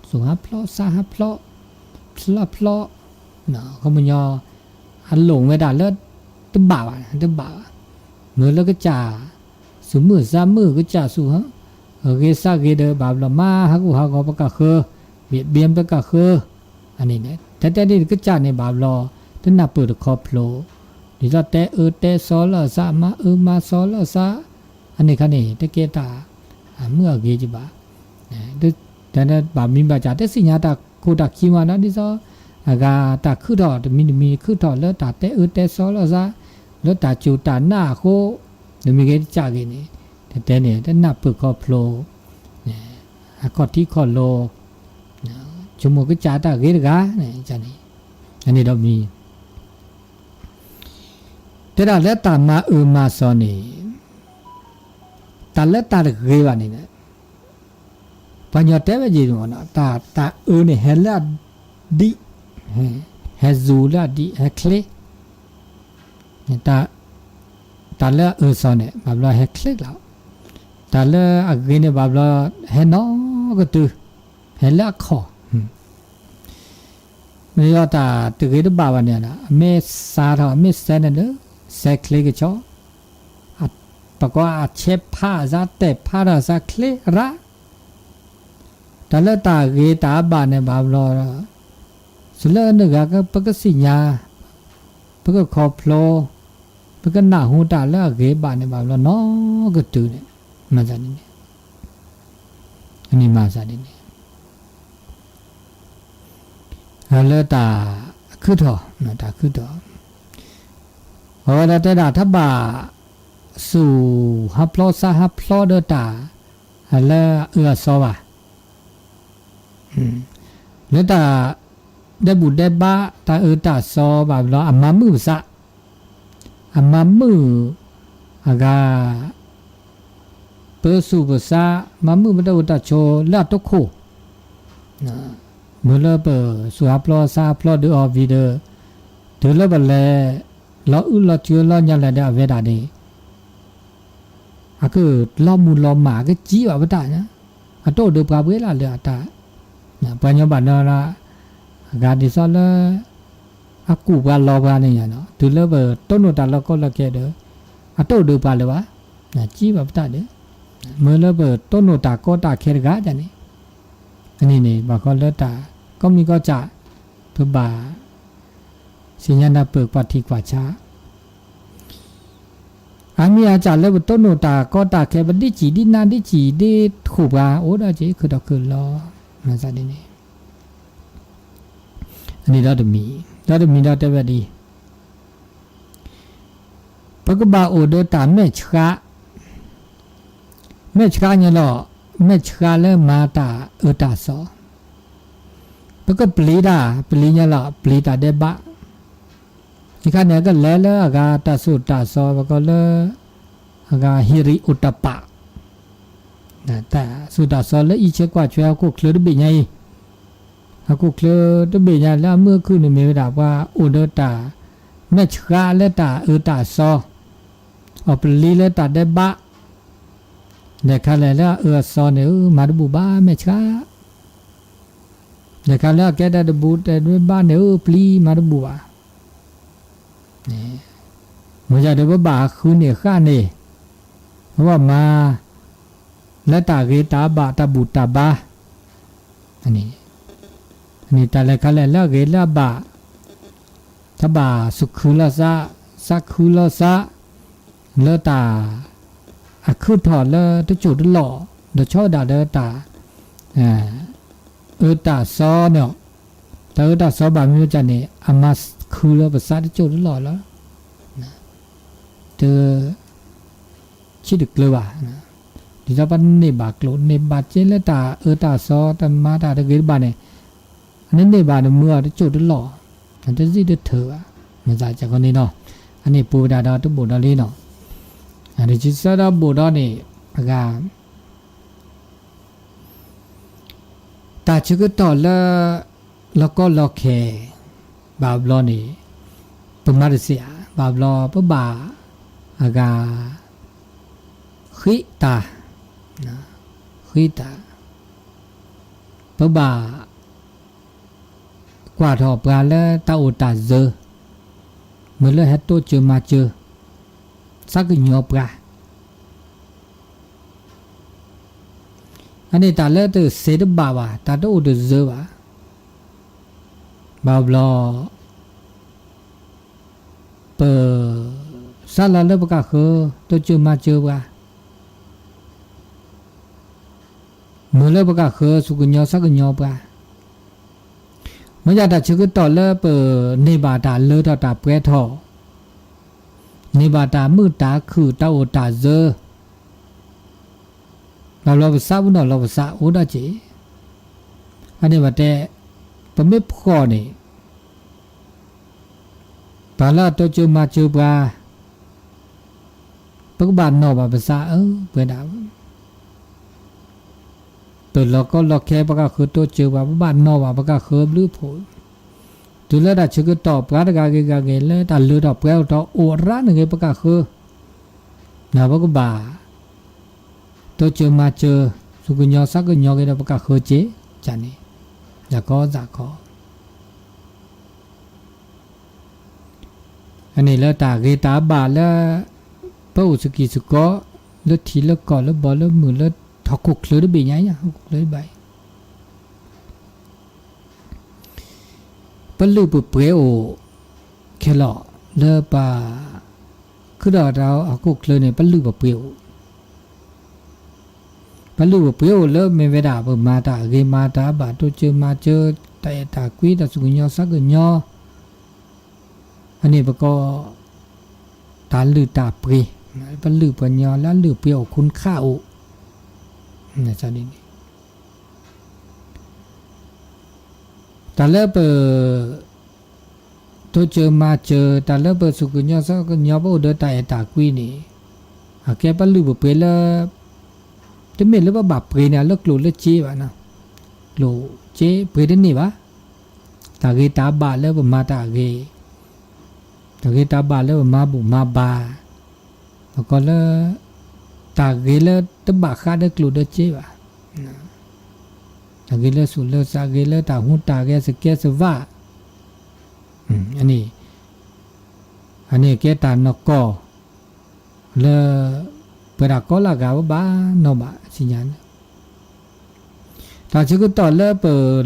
စူၢ်ဟးဖျိး သးဟးဖျိး ဖျီဖျီ, ခီပညီ အလိၣ်ဝဲဒၣ်လၢ တဘၣ်ဘၣ် တဘၣ်ဘၣ်, မ့ၢ်လၢကစၢ် စူၢ်မုၢ်သးမုာ် ကစၢ်စူၢ် ဂ့ၤသးဂ့ၤဒီးဘၣ်ဘျီ မၤဟးဂူာ်ဟးဂီၤပကဃၢၤ ဘံၣ်ဘ့ၣ်ပကဃၢၤ, အန့ၣ် တဲတဲဒ်ကစၢ်န့ၣ်ဘၣ်ဘျီ တနၢ်ပၢၢ်တခီဖျိ, ဒ်သိးတဲအၢတဲစီၤလၢအစး မၤအၢမၤစီၤလၢအစး, အန့ၣ်ခါန့ၣ် တကဲတၢ် အမုာ်အဂ့ၤကဘၣ်, တဘၣ်မံဘၣ်စၢ်တသ့ၣ်ညါတၢ်ခိၣ်တၢ်ခံမးနီၤ ဒ်သိး အဂၤတၢ်ခုၣ်ထီၣ်တမံၤတမံၤ ခုၣ်ထီၣ်လၢတၢ်တဲအၢတဲစီၤလၢအစး, လၢတၢ်စူၢ်တၢ်နာ်အဃိ, တမံၤဂ့ၤတစၢ်ဂ့ၤန့ၣ် တတဲန့ၣ် တနၢ်ပၢၢ်ခီဖျိ, အခီၣ်ထံးခီၣ်လိၤ, ဆိကမိၣ်ကစၢ်တၢ်ဂ့ၤတဂၤန့ၣ်, န့ၣ်ဒီးမံၤ တဲဒၣ်လၢတၢ်မၤအၢမၤစီၤန့ၣ်, တၢ်လၢတၢ်တဂ့ၤဘၣ်န့ၣ်, ပှၤကညီတဲဝဲယံၤ, တၢ်အၢန့ၣ်ဟဲလၢအဒံး, ဟဲစူၤလၢအဒံး ဟဲချ့, တၢ်လၢအအၢစီၤန့ၣ် ဘၣ်ဘျီဟဲချ့ကျါ, တၢ်လၢအဂ့ၤန့ၣ်ဘၣ်ဘျီ ဟဲနီၢ်ကတုၤ, ဟဲလၢအခီၣ် မ့ၢ်ဒီးတၢ်တဂ့ၤတဘၣ်ဘၣ်န့ၣ် အမ့ၢ်စါထီၣ် အမ့ၢ်စဲန့ၣ်ဒီး စဲချ့ကဆီ, ပှၤကိးအဆဲးဖးအစး တဲာ်ဖးထီၣ်အစးချ့ရၣ်, တၢ်လၢတၢ်ဂ့ၤတၢ်အဘၣ်န့ၣ်ဘၣ်ဘျီ, စလၢနဂၤပကသ့ၣ်ညါ, ပကခီဖျိ, ပကနၢ်ဟူတၢ်လၢအဂ့ၤဘၣ်န့ၣ်ဘၣ်ဘျီနီၢ်ကတုၤန့ၣ်, မၤစၢ်န့ၣ်န့ၣ်, မၤစၢ်န့ၣ်န့ၣ် လၢတၢ်ခုၣ်ထီၣ်, တၢ်ခုၣ်ထီၣ်, အဝဲဒၣ်တဲဒၣ်တဘၣ် စူၢ်ဟးဖျိးသးဟးဖျိးဒီးတၢ် လၢအအၢအစီၤဘၣ်, လၢတၢ် ဒဲးဘူၣ်ဒဲးဘး တၢ်အၢတၢ်စီၤဘၣ်ဘျီ အမၤမုာ်ပသး, အမၤမုာ် အဂၤ ပစူၢ်ပသး မၤမုာ်ပတၢ်အိၣ်တၢ်ဆိးလၢအတခိၣ်, မ့ၢ်လၢပစူၢ်ဟးဖျိးသးဟးဖျိးဒီးအီၤဝံၤဒီး တုၤလၢပလဲၤ လီၤအုၣ်လီၤစုၤလီၤညါလဲၣ်ဒီးအဝဲဒၣ်န့ၣ် အကလီၤမုၢ်လီၤမၢ် အကစံးဘၣ်ပတၢ်, အတအိၣ်ဒီးပှၤဝဲလၢအလၢာ်အတၢ်, ပှၤညီဘၣ်နီၤ အဂၤဒ်သိးလၢ အကူၣ်ပှၤလီၤပှၤန့ၣ်, တုၤလၢပတိၢ်နီၣ်တၢ်လီၢ်ကိးလီၢ်ခဲဒီး အတအိၣ်ဒီးပှၤလၢၤဘၣ်, စံးဘၣ်ပတၢ်ဒီး မ့ၢ်လၢပတိၢ်နီၣ်တၢ်ကီတၢ်ခဲတဂၤန့ၣ်, အန့ၣ်န့ၣ် ဘၣ်ဃီလၢတၢ်ကိးမံၤကိးစၢ် ပဘၣ် သ့ၣ်ညါနၢ်ပၢၢ်ကွၢ်ထံကွၢ်ဆး, အမ့ၢ်အစၢ်လၢပတိၢ်နီၣ်တၢ်ကီတၢ်ခဲ ပဒ့စံၣ်ဒ့နါဒ့စံၣ်ဒ့ထိၣ်ပှၤ အိၣ်ဒီးက့ၤခုၣ်ထီၣ်ခုၣ်လီၤ, မၤစၢ်န့ၣ်န့ၣ်, အန့ၣ်ဒီးတမံၤ, ဒီးတမံၤဒီးတဲဝဲဒ် ပကဘၣ်အိၣ်ဒီးတၢ်မဲာ်ဆှး, မဲာ်ဆှးညါလီၤ, မဲာ်ဆှးလၢမၤတၢ်အၢတၢ်သီ, ပကပျံၤတၢ် ပျံၤညါလီၤ ပျံၤတၢ်ဒဲးဘး, ယခါန့ၣ် အကလဲၤလၢအဂၤတၢ်သိၣ်တၢ်သီ ပကိးလၢ အဂၤဟံရံၤအိၣ်တၢ်ပာ် တၢ်သိၣ်တၢ်သီလၢအံးဆဲးကွၢ်ဆဲးဟီၣ်ခိၣ်ချၢတဘ့ၣ်ညါအံၤ, ဟီၣ်ခိၣ်ချၢတဘ့ၣ်ညါလၢအမုာ်အခုၣ်န့ၣ်မ့ၢ်ဝဲဒၣ်ပှၤအိၣ်ဒီးတၢ် မဲာ်ဆှးလၢတၢ်အၢတၢ်သီ, အီၣ်ပျံၤလၢတၢ်ဒဲးဘး, လဲၤခါလဲၤလၢအအၢအသီန့ၣ် မၤတဘူၣ်ဘၣ်မဲာ်ဆှး လဲၤခါလၢအကဲတၢ်တဘူၣ်တၢ်ဒဲးဘးန့ၣ် အၢပျံၤမၤတဘူၣ်ဘၣ်. မ့ၢ်ယၤဒီးပဘၣ်ဃုန့ၢ်ဃာ်န့ၣ်, ပဘၣ်မၤ လၢတၢ်ဂ့ၤတၢ်ဘၣ်တၢ်ဘူၣ်တၢ်ဘါ, န့ၣ်တၢ်လဲၤခါလဲၤလၢအဂ့ၤလၢအဘၣ်, တဘၣ်သူၣ်ခုလီၤသး, သးခုလီၤသး, လၢတၢ် အခုၣ်ထီၣ်လၢတစိၢ်တလီၢ်, ဒီးဆီဒၣ်ဒီးတၢ် အၢတၢ်သီန့ၣ်, တၢ်အၢတၢ်သီဘၣ်မ့ၢ်ဝဲဒၣ်န့ၣ် အမၤခုလၢပသးတစိၢ်တလီၢ်လီၤ. တဆံးတကျၢၤဘၣ်, ဒ်သိးပန့ၢ်ဘၣ်ကျိာ်န့ၢ်ဘၣ်စ့လၢတၢ်အၢတၢ်သီ တမၤတၢ်တဂ့ၤတဘၣ်န့ၣ်, အန့ၢ်န့ၢ်ဘၣ်န့ၣ်မုာ်အီၤတစိၢ်တလီၢ်, တစံၣ်တထၢၣ်ဘၣ်, မၤသးစ့ၢ်ကီးန့ၣ်လီၤ. အန့ၣ်ပူၤဝဲဒၣ်ဒီးတဘိၣ်ဒီးလံနီၤ, တဆံးဆၢဒီးဘိၣ်ဒီးန့ၣ်, အဂၤ တၢ်ဆၢကတီၢ်လၢ လီၤကီလီၤခဲ ဘၣ်ဘျီန့ၣ်, ပမၤတသ့ဧါ, ဘၣ်ဘျီပဘၣ် အဂၤ ဃ့တၢ်, ဃ့တၢ်, ပဘၣ် ကွၢ်ထီၣ်ပှၤလၢတၢ်အိၣ်တၢ်စၢၤ, မ့ၢ်လၢဟဲတိစၢၤမၤစၢၤ သးကညီၤပှၤ အန့ၣ်တၢ်လၢတသ့တဘၣ်ဘၣ်, တၢ်တအိၣ်တစၢၤဘၣ်, ဘၣ်ဘျီ ပ စးလီၤလၢပကဃၢၤ တိစၢၤမၤစၢၤပှၤ, မ့ၢ်လၢပကဃၢၤ သူၣ်ကညီၤသးကညီၤပှၤ, မ့ၢ်ယၤတၢ်ဆၢကတီၢ်လၢပန့ၢ်ဘၣ်တၢ်လၢထီၣ်တၢ်ပှဲၤထီၣ်, န့ၢ်ဘၣ်တၢ်မုာ်တၢ်ခုၣ်တၢ်အိၣ်တၢ်စၢၤ ဘၣ်ဘျီပသးပနီၣ်လီၤပသးအိၣ်ဒၣ်က့ၤ, အန့ၣ်ဘၣ်တဲ, ပမ့ၢ်ဖှီၣ်န့ၣ်, ပှၤလၢအတိစၢၤမၤစၢၤပှၤ, ပကဘၣ်နီၣ်ဘၣ်ပသးအၢပှဲၤဒၣ် ပလီၤကီလီၤခဲ ပကဃၢၤတိစၢၤပှၤ ပဘၣ်နီၣ်ဘၣ်ပကဃၢၤဘျုးဖှိၣ်, တုၤလၢတၢ်ဆၢကတီၢ်ပှၤတဂၤဂ့ၤဂၤဂ့ၤ လၢတၢ်လၢထီၣ်ပှဲၤထီၣ်အိၣ်ရၢန့ၣ်ဂ့ၤ ပကဃၢၤ, နပကဘၣ် တိစၢၤမၤစၢၤ သူၣ်ကညီၤသးကညီၤက့ၤဒီးပကဃၢၤက့ၤ, န့ၣ် ယၤကီသးကီ အန့ၣ်လၢတၢ်ဂ့ၤတၢ်ဘၣ်လၢ ပအိၣ်သကံၢ်သကီ လၢထံလၢကီၢ်လၢဘီလၢမုၢ်လၢဟီၣ်ခိၣ်ချၢတဘ့ၣ်ညါအံၤ ဟီၣ်ခိၣ်ချၢတဘ့ၣ်အံၤ ပလုၢ်ပပှ့ၤအိၣ်ခဲလီၤ လၢပှၤ ခုၣ်ဒီးတၢ်ဟီၣ်ခိၣ်ချၢန့ၣ် ပလုၢ်ပပှ့ၤအိၣ် ပလုၢ်ပပှ့ၤအိၣ်လၢမ့ၢ်ဝဲဒၣ် ပမၤတၢ်အဂ့ၤမၤတၢ်ဘၣ် တိစၢၤမၤစၢၤ တၢ်အဲၣ်တၢ်ကွံ တၢ်သူၣ်ကညီၤသးကညီၤ အန့ၣ်ပကိး တၢ်လုၢ်တၢ်ပှ့ၤ ပလုၢ်ပှ့ၤညီလၢအလုၢ်ပှ့ၤအိၣ် ခုၣ်ခးအိၣ် တၢ်လၢပ တိစၢၤမၤစၢၤ တၢ်လၢပသူၣ်ကညီၤသးကညီၤ ပအိၣ်ဒီးတၢ်အဲၣ်တၢ်ကွံန့ၣ် အကဲပလုၢ်ပပှ့ၤလၢ တမ့ၢ်လၢပဘၣ်ပှ့ၤန့ၣ် လၢကျိၣ်လၢစ့ဘၣ်နီၤ, ကျိၣ်စ့ပှ့ၤတန့ၢ်ဘၣ်, တၢ်ဂ့ၤတၢ်ဘၣ်လၢပမၤတၢ်အဂ့ၤ, တၢ်ဂ့ၤတၢ်ဘၣ်လၢပမၤဘူၣ်မၤဘါ, ပကိးလၢ တၢ်ဂ့ၤလၢတဘၣ်ဃးဒီးကျိၣ်ဒီးစ့ဘၣ်, တၢ်ဂ့ၤလၢသူၣ်လၢသး ဂ့ၤလၢတၢ်ဟူးတၢ်ဂဲၤ သကဲသဝး, အန့ၣ် အန့ၣ်ကဲတၢ်နီၢ်ကီၢ် လၢ ပဝဲဒၣ်ကိးလၢအဂၤဘၣ်နီၢ်ဘၣ်သ့ၣ်ညါန့ၣ်, တၢ်ဆၢကတီၢ်လၢပ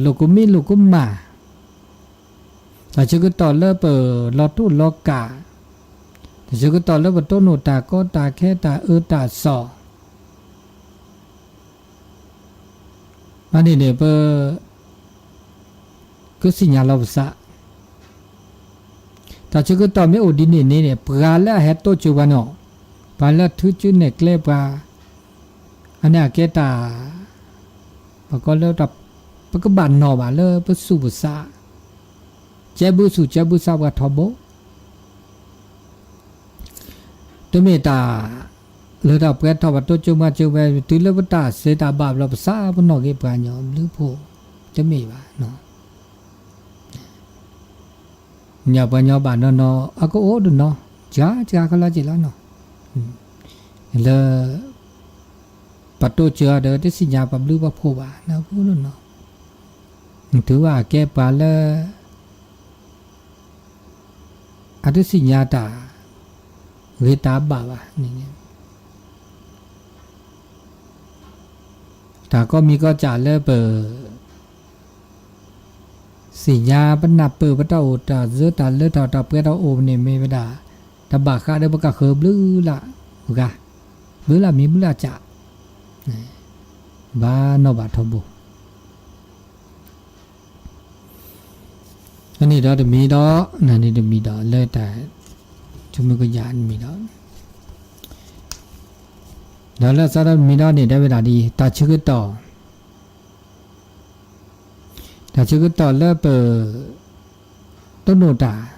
လိာ်ကမံလိာ်ကမၣ်, တၢ်ဆၢကတီၢ်လၢပလီၤတိၢ်လီၤကး, တၢ်ဆၢကတီၢ်လၢပတိၢ်နီၣ်တၢ်ကီတၢ်ခဲ တၢ်အၢတၢ်သီ အန့ၣ်န့ၣ် ပ ကသ့ၣ်ညါလီၤပသး, တၢ်ဆၢကတီၢ်မ့ၢ်အိၣ်ဒ်န့ၣ်န့ၣ်န့ၣ် ပှၤလၢအဟဲတိစၢၤပှၤန့ၣ်, ပှၤလၢထုကၠူနဲၣ်ကျဲပှၤ, အန့ၣ်အကဲတၢ် ပကီလၢ ပကဘၣ်နီၣ်ဘၣ်လၢပသူၣ်ပသး, ကဲဘုသူၣ်ကဲဘုသးပှၤထီဘိ, တမ့ၢ်တၢ်လၢတၢ်ပှဲၤထီၣ်ဘၣ်တိစၢၤမၤစၢၤဝဲ တုၤလၢပတၢ်စံးတၢ်ဘၣ်ဘျီ ပသးပနီၣ်က့ၤပှၤကညီဘျုးဖှိၣ်, တမ့ၢ်ဘၣ်. ညၣ်ပှၤကညီဘၣ်နီၢ်နီၢ် အကအိၣ်တနီၤ, စှၤစှၤကလီက့ၤလီၤနီၤ, လၢ ပတိစၢၤအီၤဒီး တသ့ၣ်ညါပှၤဘျုးပှၤဖှိၣ်ဘၣ် နၢ်ဟူနီၤ, တုၤဘၣ်အကဲပှၤလၢ အတသ့ၣ်ညါတၢ်ဂ့ၤတၢ်ဘၣ်ဘၣ်န့ၣ်, တၢ်ကိးမံၤကိးစၢ်လၢပ သ့ၣ်ညါပနၢ်ပၢၢ်ပတၢ်အိၣ်တၢ်စၢတၢ်လၢတၢ်တၢ်ပှဲၤတၢ်အိၣ်န့ၣ်မ့ၢ်ဝဲဒၣ်, တဘၣ်ဃးဒီးပကဃၢၤဘျုးလၢ်ပှၤ, ဘျုးလၢ်မံၤဘျုးလၢ်စၢ်, ဘၣ်နီၣ်ဘၣ်ထီဘိ. အန့ၣ်ဒီးတမံၤဒီး, နန့ၣ်တမံၤဒီး လၢတၢ် ဆိကမိၣ်ကယၤတမံၤဒီး, ဒီးလၢအသီတမံၤဒီးန့ၣ် တဲဝဲဒၣ်ဒ်အံၤ, တၢ်ဆၢကတီၢ် တၢ်ဆၢကတီၢ်လၢပ တိၢ်နီၣ်တၢ်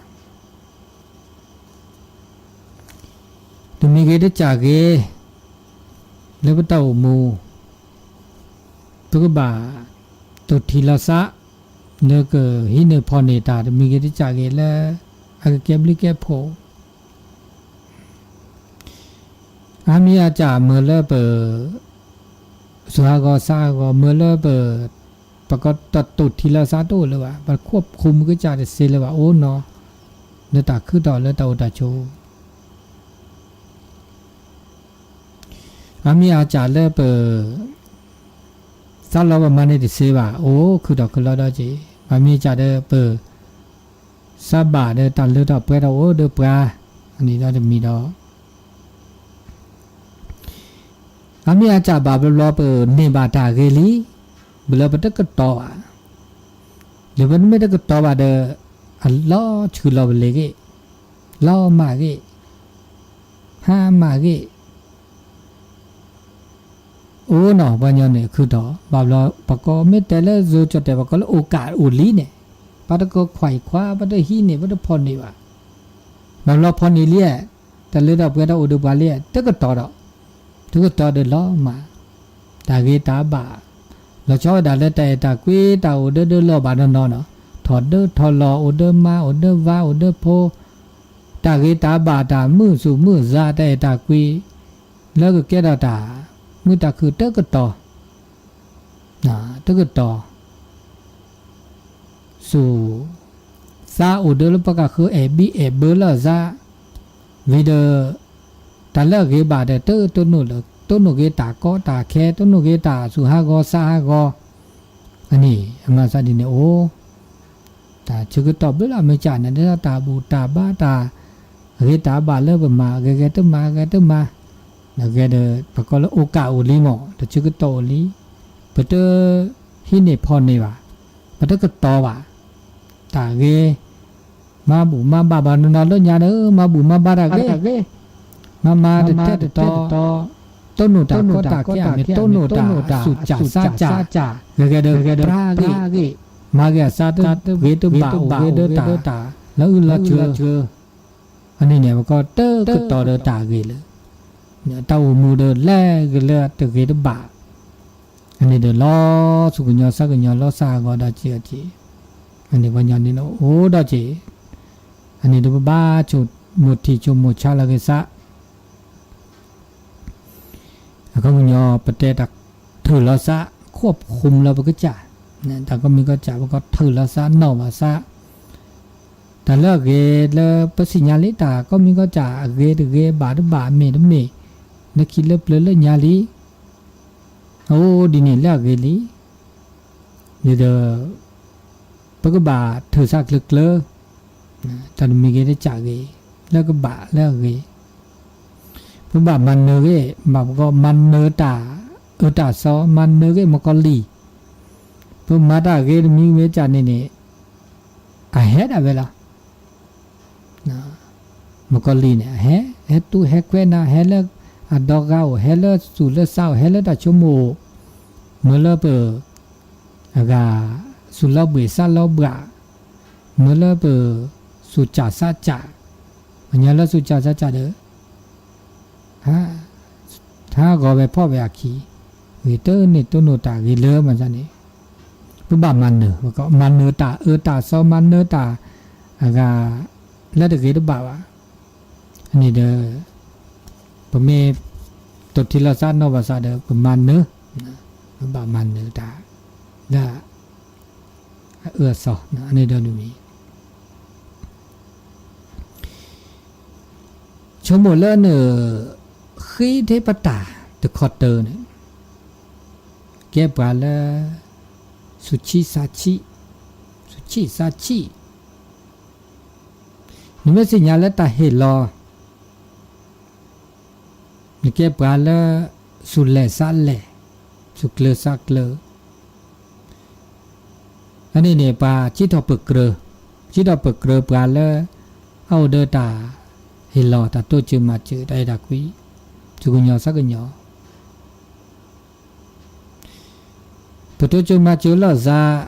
တမံၤဂ့ၤတစၢ်ဂ့ၤ, လၢပတၢ်အိၣ်မူ ပကဘၣ်တိၢ်ထံၣ်လီၤသး လၢကဟံးန့ၢ်ဖီၣ်န့ၢ်တၢ်တမံၤဂ့ၤတစၢ်ဂ့ၤလၢ အကကဲဘျုးကဲဖှိၣ် အါမံၤအါစၢ်မ့ၢ်လၢပ သူၣ်ဟးဂီၤသးဟးဂီၤ မ့ၢ်လၢပ ပကတတိၢ်ထံၣ်လီၤသးတအိၣ်လၢၤဘၣ်, ပခိၣ်ဖိမုၢ်ကစၢ်တသ့လၢၤဘၣ်, အိၣ်နီၤ လၢတၢ်ခုထီၣ်လၢတၢ်အိၣ်တၢ်ဆိး အါမံၤအါစၢ်လၢပ သးလီၤပမၤန့ၢ်တသ့ဘၣ်, အိၣ်ခုၣ်ထီၣ်ခုၣ်လီၤဒီးက့ၤ, မ့မ့ၢ်စၢ်ဒီးပ သးဘၣ်ဒီးတၢ်လၢတၢ်ပှဲၤဒီးအိၣ်ဒီးပှၤ, အန့ၣ်ဒီးတမံၤဒီး အါမံၤအါစၢ်ဘၣ်ဘျီဘျီပန့ၢ်ဘၣ်တၢ်ဂ့ၤလံ, ဘျီပတကတီၤဘၣ်, ဒီးပမ့ၢ်တကတီၤဘၣ်ဒီး အလီၤဆူၣ်လီၤပလ့ၤဂ့ၤ, လီၤမၢ်ဂ့ၤ, ဟါမၢ်ဂ့ၤ အိၣ်နီၤ ပှၤကညီန့ၣ် ခုၣ်ထီၣ်, ဘၣ်ဘျီ ပကိးမ့ၢ်တဲလၢ ယိၤကၠီၣ်တဲာ် ပကိးလၢ အိၣ်ကၣ်အိၣ်လံန့ၣ်, ပတကခွဲးခွါ ပတဟံးန့ၢ် ပတဖီၣ်န့ၢ်ဘၣ်, ဘၣ်ဘျီဖီၣ်န့ၢ်လံ, တၢ်လၢတၢ်ပှဲၤတၢ်အိၣ်ဒီးပှၤလံ, တကတီၤဒီး, တကတီၤဒီးလီၤမၢ်, တၢ်ဂ့ၤတၢ်ဘၣ်, လီၤဆီဝဲဒၣ်လၢတၢ်အဲၣ်တၢ်ကွံ တၢ်အိၣ်ဒၢဒၢလီၢ်ဘၣ်နီၢ်နီၢ်နီၤ, ထီၣ်ဒၢထီၣ်လီၢ် အိၣ်ဒၢမါ အိၣ်ဒၢဝၤ အိၣ်ဒၢဖိ တၢ်ဂ့ၤတၢ်ဘၣ် တၢ်မုာ်သူၣ်မုာ်သး တၢ်အဲၣ်တၢ်ကွံ လၢကကဲထီၣ်တၢ် မုာ်တၢ်ခုၣ်တကတီၤ, တကတီၤ, သူၣ်သးအိၣ်ဒၢလၢပှၤကဃၢၤအဲၣ်ဘံအဲၣ်ဘၢလၢအသး, ဝံၤဒီး တၢ်လၢအဂ့ၤဘၣ်ဒီး တတိၢ်နီၣ်လၢၤ, တိၢ်နီၣ်က့ၤတၢ်ကီတၢ်ခဲ တိၢ်နီၣ်က့ၤတၢ်သူၣ်ဟးဂီၤသးဟးဂီၤ, အန့ၣ် အမၤသးဒ်န့ၣ်အိၣ်, တၢ်ဆၢကတီၢ်ဘျုးလၢမ့ၢ်ကၢ်န့ၣ် ဒ်တၢ်ဘူၣ်တၢ်ဘါတၢ် ဂ့ၤတၢ်ဘၣ်လၢပမၤ ဂဲၤဂဲၤတမၤ ဂဲၤတမၤ, ဂဲၤဒီး ပကိးလၢအိၣ်ကၣ်အိၣ်လံမး တၢ်ဆၢကတီၢ်အိၣ်လံ, ပတဟံးန့ၢ်ဖီၣ်န့ၢ်ဘၣ်, ပတကတီၤဘၣ်, တၢ်ဂ့ၤ မၤဘူၣ်မၤဘါဘၣ်နီၢ်နီၢ်လၢညါဒီး မၤဘူၣ်မၤဘါတၢ်ဂ့ၤ, မၤမၤတထဲတတီၤ, တိၢ်နီၣ်တၢ်ကီတၢ်ခဲအမ့ၢ်တိၢ်နီၣ်တၢ်သူၣ်စၢ်သးစၢ်, ဂဲၤဂဲၤဒီးပြါဂ့ၤ, မၤဂ့ၤအသးတဂ့ၤတဘၣ်အိၣ်ဂ့ၤဒီးတၢ်လၢအုၣ်လီၤစၢၤ, အန့ၣ်န့ၣ် ပကိးတကတီၤဒီးတၢ်ဂ့ၤလၢ တၢ်အိၣ်မူဒီးလဲၤကလၢတဂ့ၤတဘၣ်, အန့ၣ်ဒီးလီၤသူၣ်ကညီၤသးကညီၤလီၤသးဟးဂီၤဒီးစ့ၢ်ကီး, အန့ၣ်ပှၤကညီန့ၣ်အိၣ်ဒီးစ့ၢ်, အန့ၣ်ဒီးပဘၣ်ဆိကမိၣ်ထံဆိကမိၣ်ဆါလီၤက့ၤသး အခီပညီ ပတဲတၢ်ထုးလီၤသး ခိၣ်ဖှိၣ်လီၤပကစၢ်, တၢ်ကိးမံၤကိးစၢ် ပကိးထုးလီၤသး နီၣ်ဘၣ်သး, တၢ်လၢအဂ့ၤလၢပသ့ၣ်ညါလံ တၢ်ကိးမံၤကိးစၢ် အဂ့ၤတဂ့ၤ ဘၣ်တဘၣ် မ့ၢ်တမ့ၢ် လၢခံလၢပျၢၤလၢညါလံ, အိၣ်ဒ်န့ၣ်လၢအဂ့ၤလံ, ဒ်ဒီး ပကဘၣ်ထုးသးကျၢၤကျၢၤ, တၢ်တမံၤဂ့ၤတစၢ်ဂ့ၤ လၢကဘၣ်လၢအဂ့ၤ, ပဘၣ်မၤနၢၤဂ့ၤ ဘၣ်ပကီမၤနၢၤတၢ်အၢတၢ်သီ မၤနၢၤဂ့ၤမုၣ်ကီၤလံၢ်, ပမၤတၢ်ဂ့ၤတမံၤမ့ၢ်စၢ်န့ၣ်န့ၣ် အဟဲဒၣ်ဝဲလီၤ. မုၣ်ကီၤလံၢ်န့ၣ် အဟဲ ဟဲတူၢ်ဟဲခွဲးနၤ ဟဲလၢ အဒီဂၤအိၣ် ဟဲလၢသူၣ်လၢသးအိၣ် ဟဲလၢတၢ်ဆိကမိၣ်အိၣ်, မ့ၢ်လၢပ အဂၤ သူၣ်လီၤဘှံးသးလီၤဘှး, မ့ၢ်လၢပ သူၣ်စၢ်သးစၢ်, ပှၤကညီလၢသူၣ်စၢ်သးစၢ်ဒီး ထါဂီၤဝဲဖီၣ်ဝဲအခံ, ဂ့ၤတန့ၢ်တိၢ်နီၣ်တၢ်ဂ့ၤလၢမၤန့ၣ်, ပဘၣ်မၤနၢၤ, မၤနၢၤတၢ်အၢတၢ်သီ မၤနၢၤတၢ် အဂၤ လၢတဂ့ၤတဘၣ်ဘၣ်. န့ၣ်ဒီး ပမ့ၢ် တိၢ်ထံလီၤသးနီၢ်ဘၣ်သးဒီး ပမၤနၢၤ, ပဘၣ်မၤနၢၤတၢ် လၢ အအၢအသီန့ၣ်ဒီး ဆိကမိၣ်လၢန ဃ့ထဲပတၢ်တခီတၢၤန့ၣ် ကဲပှၤလၢ သူၣ်ဆံးသးဆံး, သူၣ်ဆံးသးဆံး, နမ့ၢ်သ့ၣ်ညါလၢတၢ်ဟ့ၣ်လီၤ နကဲပှၤလၢ သူၣ်လဲၢ်သးလဲၢ်, သူၣ်ကျၢၤသးကျၢၤ, အန့ၣ်န့ၣ် ပှၤစံးထီၣ်ပကြၢၤ, စံးထီၣ်ပကြၢၤပှၤလၢ အအိၣ်ဒီးတၢ်ဟ့ၣ်လီၤ တၢ်တိစၢၤမၤစၢၤ တၢ်အဲၣ်တၢ်ကွံ, သူၣ်ကညီၤသးကညီၤ ပတိစၢၤမၤစၢၤလိာ်သး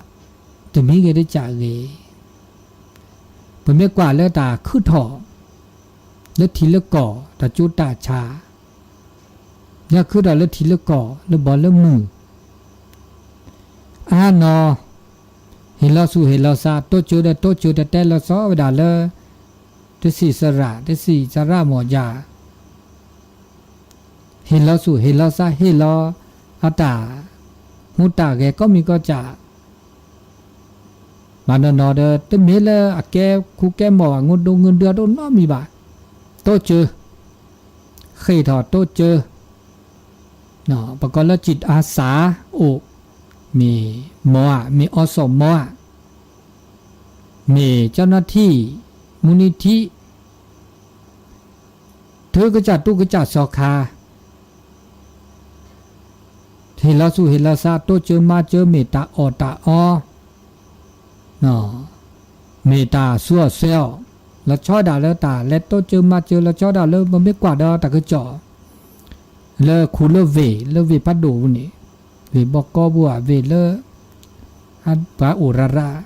တမံၤဂ့ၤတကးဂ့ၤ, ပမ့ၢ်ကွၢ်လၢတၢ်ခုထီၣ် လၢထံလၢကီၢ် တၢ်ကၠိတၢ်ဆါ, လၢခုထီၣ်လၢထံလၢကီၢ် လၢဘီလၢမုၢ်, အါနီၤ ဟ့ၣ်လီၤသူၣ်ဟ့ၣ်လီၤသး တိစၢၤဒီးတိစၢၤ တတဲလီၤသီဝဲဒၣ်လၢ တသံၣ်သရၣ် တသံၣ်သရၣ်မ့ၢ်ယၤ ဟ့ၣ်လီၤသူၣ်ဟ့ၣ်လီၤသး ဟ့ၣ်လီၤအတၢ် မူတၢ်ဂဲၤကိးမံၤကိးကၢ်, ဘၣ်နီၢ်နီၢ်ဒီး တမ့ၢ်လၢအကဲခူကဲမီၢ်ဘၣ် ငိုဒိၣ်ငိုဒွဲတအိၣ်နီတမံၤဘၣ်, တိစၢၤ, ဃ့ၢ်ထီၣ်တိစၢၤ, ပကိးလၢ จิตอาสา အိၣ်, မ့ၢ်မီၢ်ဧါ မ့ၢ်အီစီၣ်မီၢ်ဧါ, မ့ၢ် เจ้าหน้าที่ မူးနံထံ ထုကစၢ်တူၢ်ကစၢ်စီၤခါ, ဟ့ၣ်လီၤသူၣ်ဟ့ၣ်လီၤသး တိစၢၤမၤစၢၤ မ့ၢ်တၢ်အီၣ်တၢ်အီ, မ့ၢ်တၢ်ဆူးအီၣ်ဆှဲးအီၣ်, လီၤဆီဒၣ်လၢတၢ်လဲၤတိစၢၤမၤစၢၤ လီၤဆီဒၣ်လၢပမ့ၢ်ကွၢ်ဒီးတၢ်ကစီၣ် လၢခူလၢဝ့ၢ် လၢဝ့ၢ်ဖးဒိၣ်ပူၤန့ၣ်, ဝ့ၢ်ဘီကီပူၤဧါ ဝ့ၢ်လၢ ပှၤအိၣ်ရၤရၤ,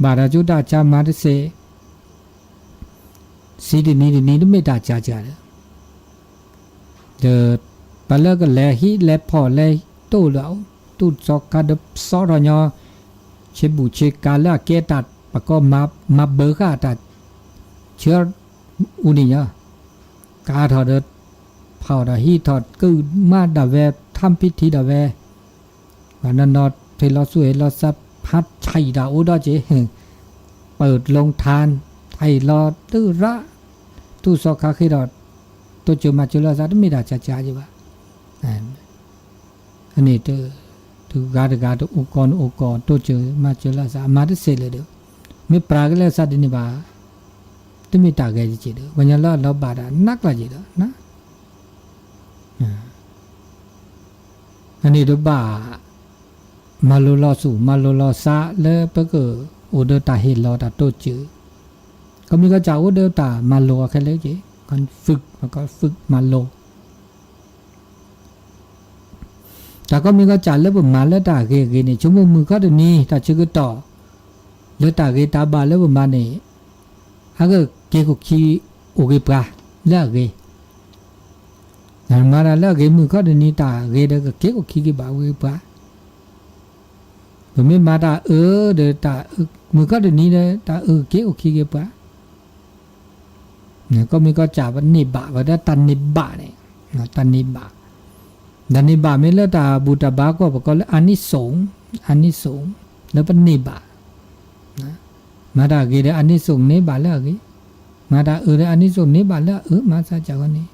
ဘၣ်တၢ်ကၠိတၢ်ဆါမၤတသ့ ဆံးတနံၤတနံၤ တမ့ၢ်တၢ်ကၢ်ကၢ်ဒီး, ဒီး ပှၤလၢကလဲၤဟံးလဲၤဖီၣ်လဲၤတိၢ်လၢ တူၢ်စီၤခါဒီးသီထီၣ်ညီ ဆ့ဘူးဆ့ကၤလၢအကဲတၢ်ပကိးမၤဘၢဃာ်တၢ်ဆၢ အူန့ၣ်ညီ ကးထီၣ်ဒီး ဖီၣ်ဒီးဟံးထီၣ်ကုၢ်မးဒၣ်ဝဲ ทำพิธี ဒၣ်ဝဲ ဘၣ်နီၢ်နီၢ် ဟ့ၣ်လီၤသူၣ်ဟ့ၣ်လီၤသး ဖးဆံးတၢ်အိၣ်ဒီးက့ၤ ပၢၢ် โรงทาน ဟ့ၣ်လီၤတုၤရၣ် တူၢ်စီၤခါဃ့ဒီး တိစၢၤမၤစၢၤလိာ်သး တမ့ၢ်တၢ်ကၢ်ကၢ်က့ၤဘၣ်. အန့ၣ် တဂၤတဂၤတအိၣ်ကီၢ်နအိၣ်ကီၢ် တိစၢၤမၤစၢၤလိာ်သး အမၤတသ့လၢၤဒီး မ့ၢ်ပြးက့ၤလိာ်သးဒ်န့ၣ်ဘၣ် တမ့ၢ်တၢ်ဂဲၤက့ၤဒီး ပှၤကညီလၢအလီၤဘၣ်တၢ်နးကျါက့ၤဒီး အန့ၣ်တဘၣ် မၤလိလီၤသူၣ် မၤလိလီၤသးလၢပကအိၣ်ဒီးတၢ်ဟ့ၣ်လီၤတၢ်တိစၢၤ, ကိးမံၤကိးကၢ်အိၣ်ဒီးတၢ်မၤလိအီၤခဲလၢာ်က့ၤ, ကီး ฝึก မၤလိ တၢ်ကိးမံၤကိးကၢ်လၢပမၤလၢတၢ်ဂ့ၤအဂ့ၤန့ၣ် ဆိကမိၣ်မုၢ်ခီတနံၤ တၢ်ဆၢကတီၢ် လၢတၢ်ဂ့ၤတၢ်ဘၣ်လၢပမၤန့ၣ် အကက့ၤခိၣ်ခံအိၣ်ဂ့ၤပှၤလၢအဂ့ၤ, မၤတၢ်လၢအဂ့ၤမုၢ်ခီတနံၤ တၢ်ဂ့ၤဒီးကက့ၤခိၣ်ခံက့ၤဘၣ်ဝဲပှၤ, ပမ့ၢ်မၤတၢ်အၢဒီး မုၢ်ခီတနံၤဒီး တၢ်အၢကက့ၤခိၣ်ခံက့ၤပှၤ ကိးမံၤကိးကၢ်ပန့ၢ်ဘၣ်ဝဲဒၣ်တၢ်န့ၢ်ဘၣ်န့ၣ်, တၢ်န့ၢ်ဘၣ်, တၢ်န့ၢ်ဘၣ်မ့ၢ်လၢတၢ်ဘူၣ်တၢ်ဘါကီၢ် ပကိးလၢ อานิสงส์ อานิสงส์ လၢပန့ၢ်ဘၣ်, မၤတၢ်ဂ့ၤဒီး อานิสงส์ န့ၢ်ဘၣ်လၢအဂ့ၤ, မၤတၢ်အၢဒီး อานิสงส์ န့ၢ်ဘၣ်လၢအအၢ မၤသးကၢ်ဂီၤန့ၣ်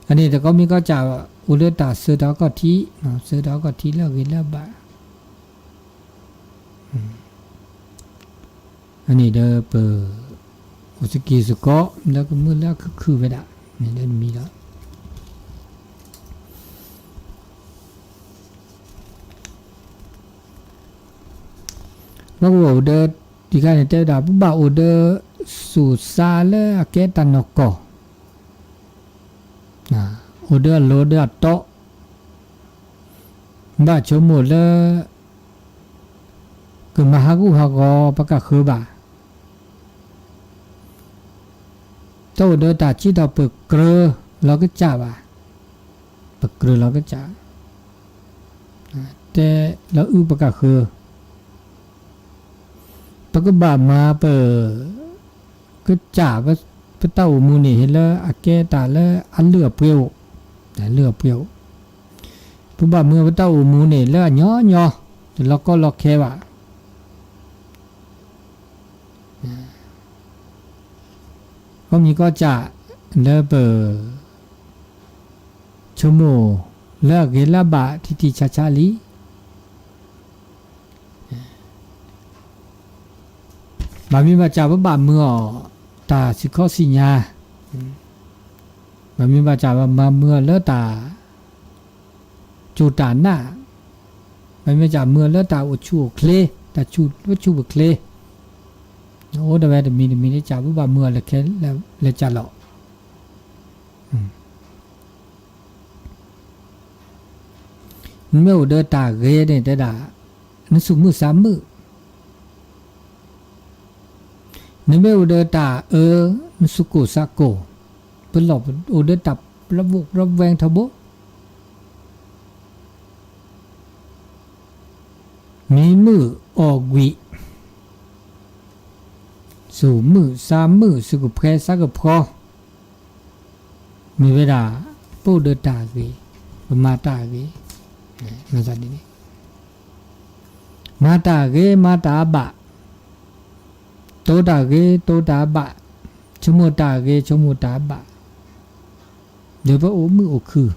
အန့ၣ်တကိးမံၤကိးကၢ် အိၣ်လၢတၢ်စၢၤတၢ်အခီၣ်ထံး, စၢၤတၢ်အခီၣ်ထံးလၢအဂ့ၤလၢအဘၣ်, အန့ၣ်ဒီးပ အိၣ်သကံၢ်သကိး လၢကမုၢ်လၢအခုၣ်ခုၣ်ဝဲဒၣ် မ့ၢ်လၢတမံၤဒီး ပကအိၣ်ဒီး တခါန့ၣ်တဲဝဲဒၣ် ပဘၣ်အိၣ်ဒီး သူၣ်သးလၢအကဲတၢ်နီၢ်ကီၢ်, အိၣ်ဒီးအလီၢ်ဒီးအတီ, ဘၣ်ဆိကမိၣ်လၢ ကမၤဟးဂူာ်ဟးဂီၤပကဃၢၤဘၣ်, တအိၣ်ဒီးတၢ်စံးထီၣ်ပကြၢးလီၤကစၢ်ဘၣ်, ပကြၢးလီၤကစၢ်, တဲလၢအုၣ်ပကဃၢၤ, ပကဘၣ်မၤပ ကစၢ် ပတၢ်အိၣ်မူန့ၣ် ဟ့ၣ်လၢအကဲတၢ်လၢအလုၢ်အပှ့ၤအိၣ်, အလုၢ်အပှ့ၤအိၣ်, ပဘၣ်မၤပတၢ်အိၣ်မူန့ၣ် လၢအညီညီ, တလီၤကီလီၤခဲဘၣ်. ကီၢ်မံၤကီၢ်စၢ် လၢပ ဆိကမိၣ် လၢအဂ့ၤလၢအဘၣ်ထံထံဆးဆးလံ. ဘၣ်မ့ၢ်ဘၣ်စၢ်ပဘၣ်မၤအီၤ တၢ်စံးခီစံးညါ, ဘၣ်မ့ၢ်ဘၣ်စၢ်ပမၤမၤအီၤလၢတၢ် စူၢ်တၢ်နာ်, ဘၣ်မ့ၢ်ဘၣ်စၢ်မၤအီၤလၢတၢ်အိၣ်ဆူၣ်အိၣ်ချ့, တၢ်ဆူၣ်ပဆူၣ်ပချ့, အိၣ်ဒၣ်ဝဲတမံၤတမံၤ ဒ်စၢ်ပဘၣ်မၤအီၤလၢခဲလၢာ်စၢ်လီၤ. နမ့ၢ်အိၣ်ဒီးတၢ်ဂ့ၤန့ၣ်တဲဒၣ် နသူၣ်မုာ်သးမုာ်, နမ့ၢ်အိၣ်ဒီးတၢ်အၢ နသူၣ်ကိၢ်သးကိၢ်, ပလီၢ်ပအိၣ်ဒီးတၢ်ပျၢ်ဝိၣ်ပျၢ်ဝဲထီဘိ, မံမုာ်အီၣ်ကွံာ်, သူၣ်မုာ်သးမုာ် သူၣ်ကဖှဲသးကဖှီ, မ့ၢ်ဝဲဒၣ် ပအိၣ်ဒီးတၢ်ဂ့ၤ, ပမၤတၢ်ဂ့ၤ, မၤသးဒ်န့ၣ်, မၤတၢ်ဂ့ၤ မၤတၢ်အဘၣ်, တိၢ်တၢ်ဂ့ၤ တိၢ်တၢ်အဘၣ်, ဆိကမိၣ်တၢ်ဂ့ၤ ဆိကမိၣ်တၢ်အဘၣ်, ဒီးပအိၣ်မုာ်အိၣ်ခုၣ်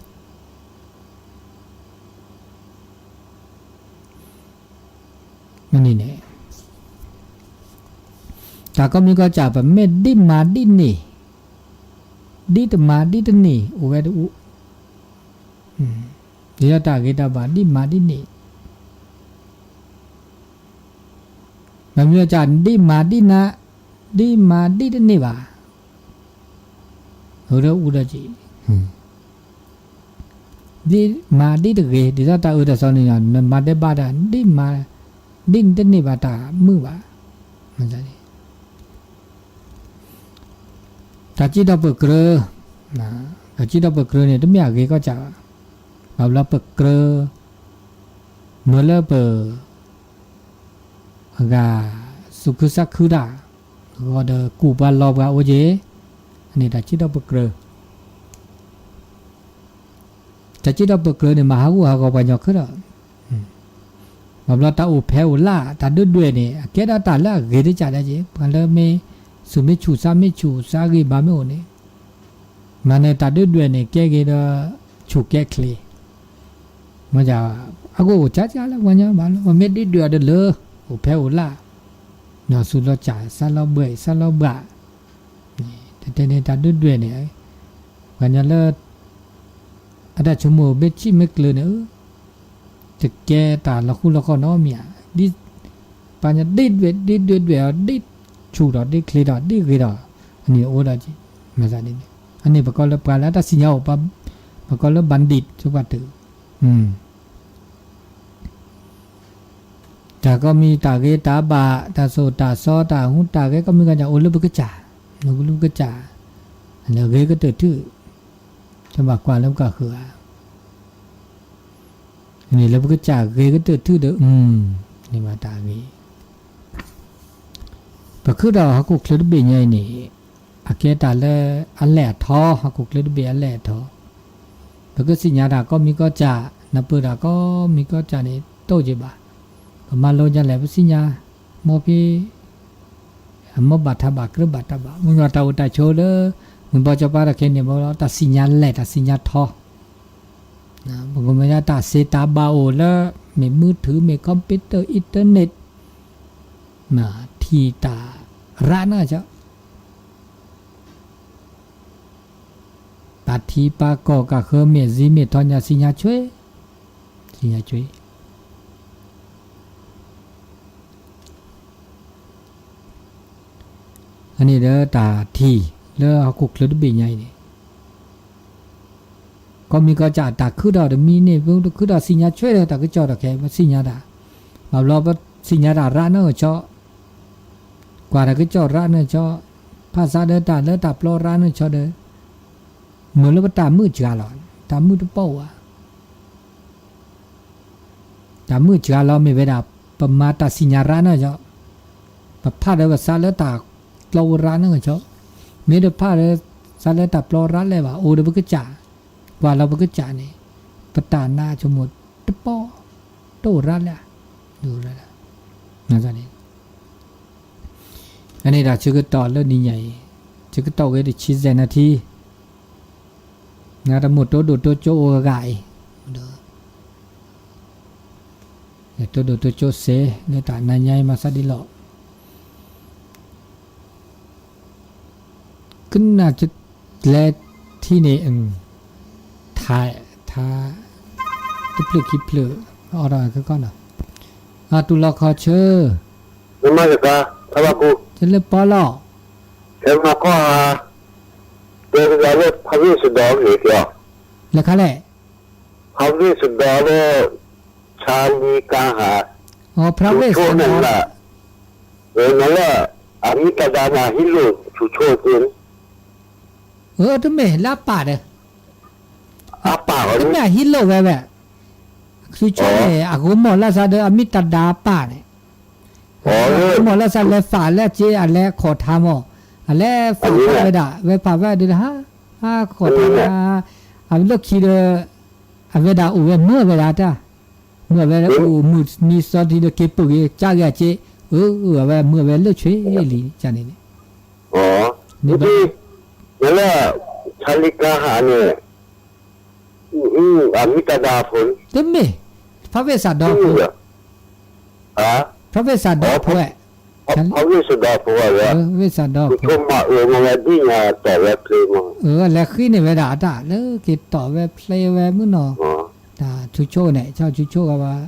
မ့ၢ်န့ၣ်န့ၣ်, တၢ်ကီမံၤကီၢ်စၢ် ပမ့ၢ်ဒ်မၤဒ်န့ၣ်, ဒ်တမၤဒ်တန့ၢ် အိၣ်ဝဲတအိၣ်, ဒ်လၢတၢ်ဂ့ၤတၢ်ဘၣ် ဒ်မၤဒ်န့ၣ်, မ့ၢ်မ့ၢ်ကၢ် ဒ်မၤဒ်နး, ဒ်မၤဒ်တန့ၢ်ဘၣ်, အိၣ်ဒီးအူဒီးကံၣ် ဒ်မၤဒ်တဂ့ၤ, ဒ်သိးတၢ်အၢတၢ်သီန့ၣ် နမၤဒဲးဘးတၢ် ဒ်မၤ, ဒ်နတန့ၢ်ဘၣ်တၢ်မုာ်ဘၣ်, တၢ်စံးထီၣ်ပကြၢး, တၢ်စံးထီၣ်ပကြၢးန့ၣ် တမ့ၢ်အဂ့ၤကီၢ်စၢ်ဘၣ်, ဘၣ်ဘျီပကြၢး, မၢလၢပ အဂၤ သူၣ်ခုသးခုတၢ်, ဂီၤဒီးကူၣ်ပှၤလီၤပှၤအိၣ်က့ၤ, အန့ၣ်တၢ်စံးထီၣ်ပကြၢး, တၢ်စံးထီၣ်ပကြၢးန့ၣ် မၤဟးဂူာ်ဟးဂီၤပှၤကညီခဲလၢာ်, ဘၣ်ဘျီတၢ်အိၣ်ဖဲအိၣ်လၢ် တၢ်ဒုၣ်ဒွဲၣ်န့ၣ် အကဲဒၣ်တၢ်လၢအဂ့ၤတကးဒၣ်က့ၤ ပှၤလၢမ့ၢ်သူၣ်မ့ၢ်ဆူၣ်သးမ့ၢ်ဆူၣ်သးဂ့ၤဘၣ်မ့ၢ်အိၣ်န့ၣ်, မၤန့ၢ်တၢ်ဒုၣ်ဒွဲၣ်န့ၣ် ကဲက့ၤဒီး ဆူၣ်ကဲချ့ မ့ၢ်အဂိၢ်အိၣ်ကၠၢကၠၢလၢပှၤကညီဘၣ်လီၤ, ပမ့ၢ်ဒုၣ်ဒွဲၣ်အီၤတလၢ အိၣ်ဖဲအိၣ်လၢ်, နီၢ်သူၣ်လီၤစၢ် သးလီၤဘှဲး သးလီၤဘှး, တတဲန့ၣ်တၢ်ဒုၣ်ဒွဲၣ်န့ၣ်, ပှၤကညီလၢ အတၢ်ဆိကမိၣ်မ့ၢ်ဆံၣ်မ့ၢ်ကျၢၤန့ၣ် တကဲတၢ်လီၤဃူလီၤဃီနီတမံၤဧါ, ဒ် ပှၤကညီဒ်ဒွဲၣ် ဒ်ဒွဲၣ်ဒွဲၣ်အီၤ ဒ်ဆူၣ်ဒီး ဒ်ချ့ဒီး ဒ်ဂ့ၤဒီး အန့ၣ်အိၣ်ဒီးက့ၤ, မၤသးဒ်န့ၣ်, အန့ၣ်ပကိးလၢပှၤလၢအတၢ်စံၣ်ညီၣ်အိၣ်, ပကိးလၢ bandit ဆိပာ်တုၤ တၢ်ကိးမံၤတၢ်ဂ့ၤတၢ်ဘၣ် တၢ်သိၣ်တၢ်သီ တၢ်ဟူးတၢ်ဂဲၤ ကိးမံၤကိးဂၤ အိၣ်လၢပကစၢ်, အိၣ်လၢပကစၢ်, လၢဂ့ၤကတၢၢ်ထူၣ်, တဘၣ်ကွၢ်လၢပကဃုဧါ, န့ၣ်လၢပကစၢ်ဂ့ၤကတၢၢ်ထူၣ်ဒီး န့ၣ်ဘၣ်တၢ်ဂ့ၤ ပဃုထီၣ်ဟီၣ်ခိၣ်ချၢတဘ့ၣ်ညါအံၤန့ၣ်, အကဲတၢ်လၢအလဲၢ်အထီ, ဟီၣ်ခိၣ်ချၢတဘ့ၣ်အလဲၢ်အထီ, ပကသ့ၣ်ညါတၢ်ကိးမံၤကိးဂၤ, နၢ်ပၢၢ်တၢ်ကိးမံၤကိးဂၤန့ၣ် တအိၣ်က့ၤဘၣ်, ပမၤလိညါလဲၣ် ပသ့ၣ်ညါ, မ်ဖဲ အမ်ဘၣ်ထးဘၣ်ကြၢးဘၣ်တၢ်ဘၣ်, မ့ၢ်တၢ်အိၣ်တၢ်ဆိးလၢ မုၢ်ဘီစီၤပၤတၢ်ခဲအံၤန့ၣ် ဘၣ်လီၤ တၢ်သ့ၣ်ညါလဲၢ်တၢ်သ့ၣ်ညါထီ, ပကမၤညါတၢ်သ့တၢ်ဘၣ်အိၣ်လၢ မ့ၢ်မူထူ မ့ၢ် computer internet, ထံၣ်တၢ်ရးနၢ်ကီ, ပာ်ထံပာ်ကီၢ်ကးဃၢမ့ၢ် Zoom မ့ၢ်ထီညါ သ့ၣ်ညါဆွဲ, သ့ၣ်ညါဆွဲ အန့ၣ်ဒီးတၢ်ထံၣ်လၢဟီၣ်ခိၣ်ချၢတဘ့ၣ်ညါအံၤန့ၣ်, ကီၢ်မံၤကီၢ်စဲၣ်တၢ်ခုထီၣ်တမံၤန့ၣ် ပတခုထီၣ်သ့ၣ်ညါဆွဲဒီးတၢ်ကစီၣ်ဒီးခဲ ပသ့ၣ်ညါတၢ်, ဘၣ်ဘျီပသ့ၣ်ညါတၢ်ရးနီၢ်ကဆီ, ကွၢ်တၢ်ကစီၣ်ရးနီၢ်ကဆီ, ဖးစးဒီးတၢ်လၢတၢ်ပျီရးနီၢ်ကဆီဒီး, မုာ်လၢပတၢ်မုာ်စှၤလီၤ, တၢ်မုာ်တပိၢ်ဝဲ တၢ်မုာ်စှၤလီၤမ့ၢ်ဝဲဒၣ် ပမၤတၢ်သ့ၣ်ညါရးနီၢ်ကဆီ, ပဖးဒီးပသးလၢတၢ်ပျီဝဲရးနီၢ်ကဆီ, မ့ၢ်တဖးဒီးသးလၢတၢ်ပျီရးလဲၣ်ဘၣ် အိၣ်ဒီးပကစၢ်, ကွၢ်လီၤပကစၢ်န့ၣ်, ပတၢ်နါဆိကမိၣ်တပီၢ်, တအိၣ်ရးလဲၣ်, တအိၣ်ရးလဲၣ်, န့ၣ် အန့ၣ်ဒီးဆၢကတီၢ်လၢနံၤညါအံၤ, ဆၢကတီၢ်ဝဲတဆံစဲးနၣ်ထံ, နတမိၣ်တိဒိၣ်တိကၠိအိၣ်ဂၤအံၤ, တိဒိၣ်တိကၠိစ့ၢ် လၢတၢ်နါညါအံၤမၤသးဒ်လီၤ. ကနၣ်လဲၤထံန့ၣ်, ထါ, ထါ, တဖျၢၣ်ခံဖျၢၣ်, အီၣ်ဒီးကကီနီၤ, အတူၢ်လီၤခီဆၢ, နမၤစကား, ထါဘၣ်ကူ, တလၢပီလီၤ, ဖဲမၤကီၢ်ဧါ, တဲကဒါလၢဖးဝ့ၢ်စဒီးန့ၣ်ကီ, လဲၤခါလဲၣ်, ဖးဝ့ၢ်စဒီးလၢ ဆါလံကါဟး, အိ ဖးဝ့ၢ်စဒီး နလၢ အမံၤတဒါနၤဟံးလိၢ်ဆူၣ်ဆိၣ်က့ၤန့ၣ်, အၢ တမ့ၢ်လၢအပၢ်ဒီး, အပၢ်တမ့ၢ်အဟံးလိၢ်ဝဲဝဲ, ဆူၣ်ဆိၣ်န့ၣ် အဂိၤမီၢ်လၢသးဒီးအမံၤတဒါအပၢ်န့ၣ်, အဂိၤမီၢ်လၢသးလဲၤသးလၢအက့ အလဲၤခိးထါမီၢ်, အလဲၤသးထီၣ်ဝဲဒၣ် ဝဲဖးဝဲဒၣ်လၢဟါ, ဟါခိးထါ, အလီၢ်ခံဒီး အဝဲဒၣ်အိၣ်ဝဲမုာ်ဝဲဒၣ်တၢ်, မုာ်ဝဲအိၣ်မုာ်နံၤသီတံၤဒီးက့ၤပၢၢ်ဂ့ၤကၢ်ဂ့ၤအက့, အဝဲမုာ်ဝဲလၢဆွ့လံန့ၣ်, နလၢ ဆါလံကါဟးန့ၣ်, အမံၤတဒါဖိ, တမ့ၢ်, ဖးဝ့ၢ်စးဒီဖိ, ဖးဝ့ၢ်စးဒီဖိ, ဖးဝ့ၢ်စးဒီဖိဝဲ, ဝ့ၢ်စးဒီဖိ, အလဲၤဃ့န့ၢ်ဝဲဒၣ်အတၢ်လၢက့ၤတီၢ်ဝဲဖျဲးဝဲမုၢ်နီၤ, တၢ်ဆူၣ်ဆိၣ်န့ၣ် ဆူၣ်ဆိၣ်ဂၤဘၣ်,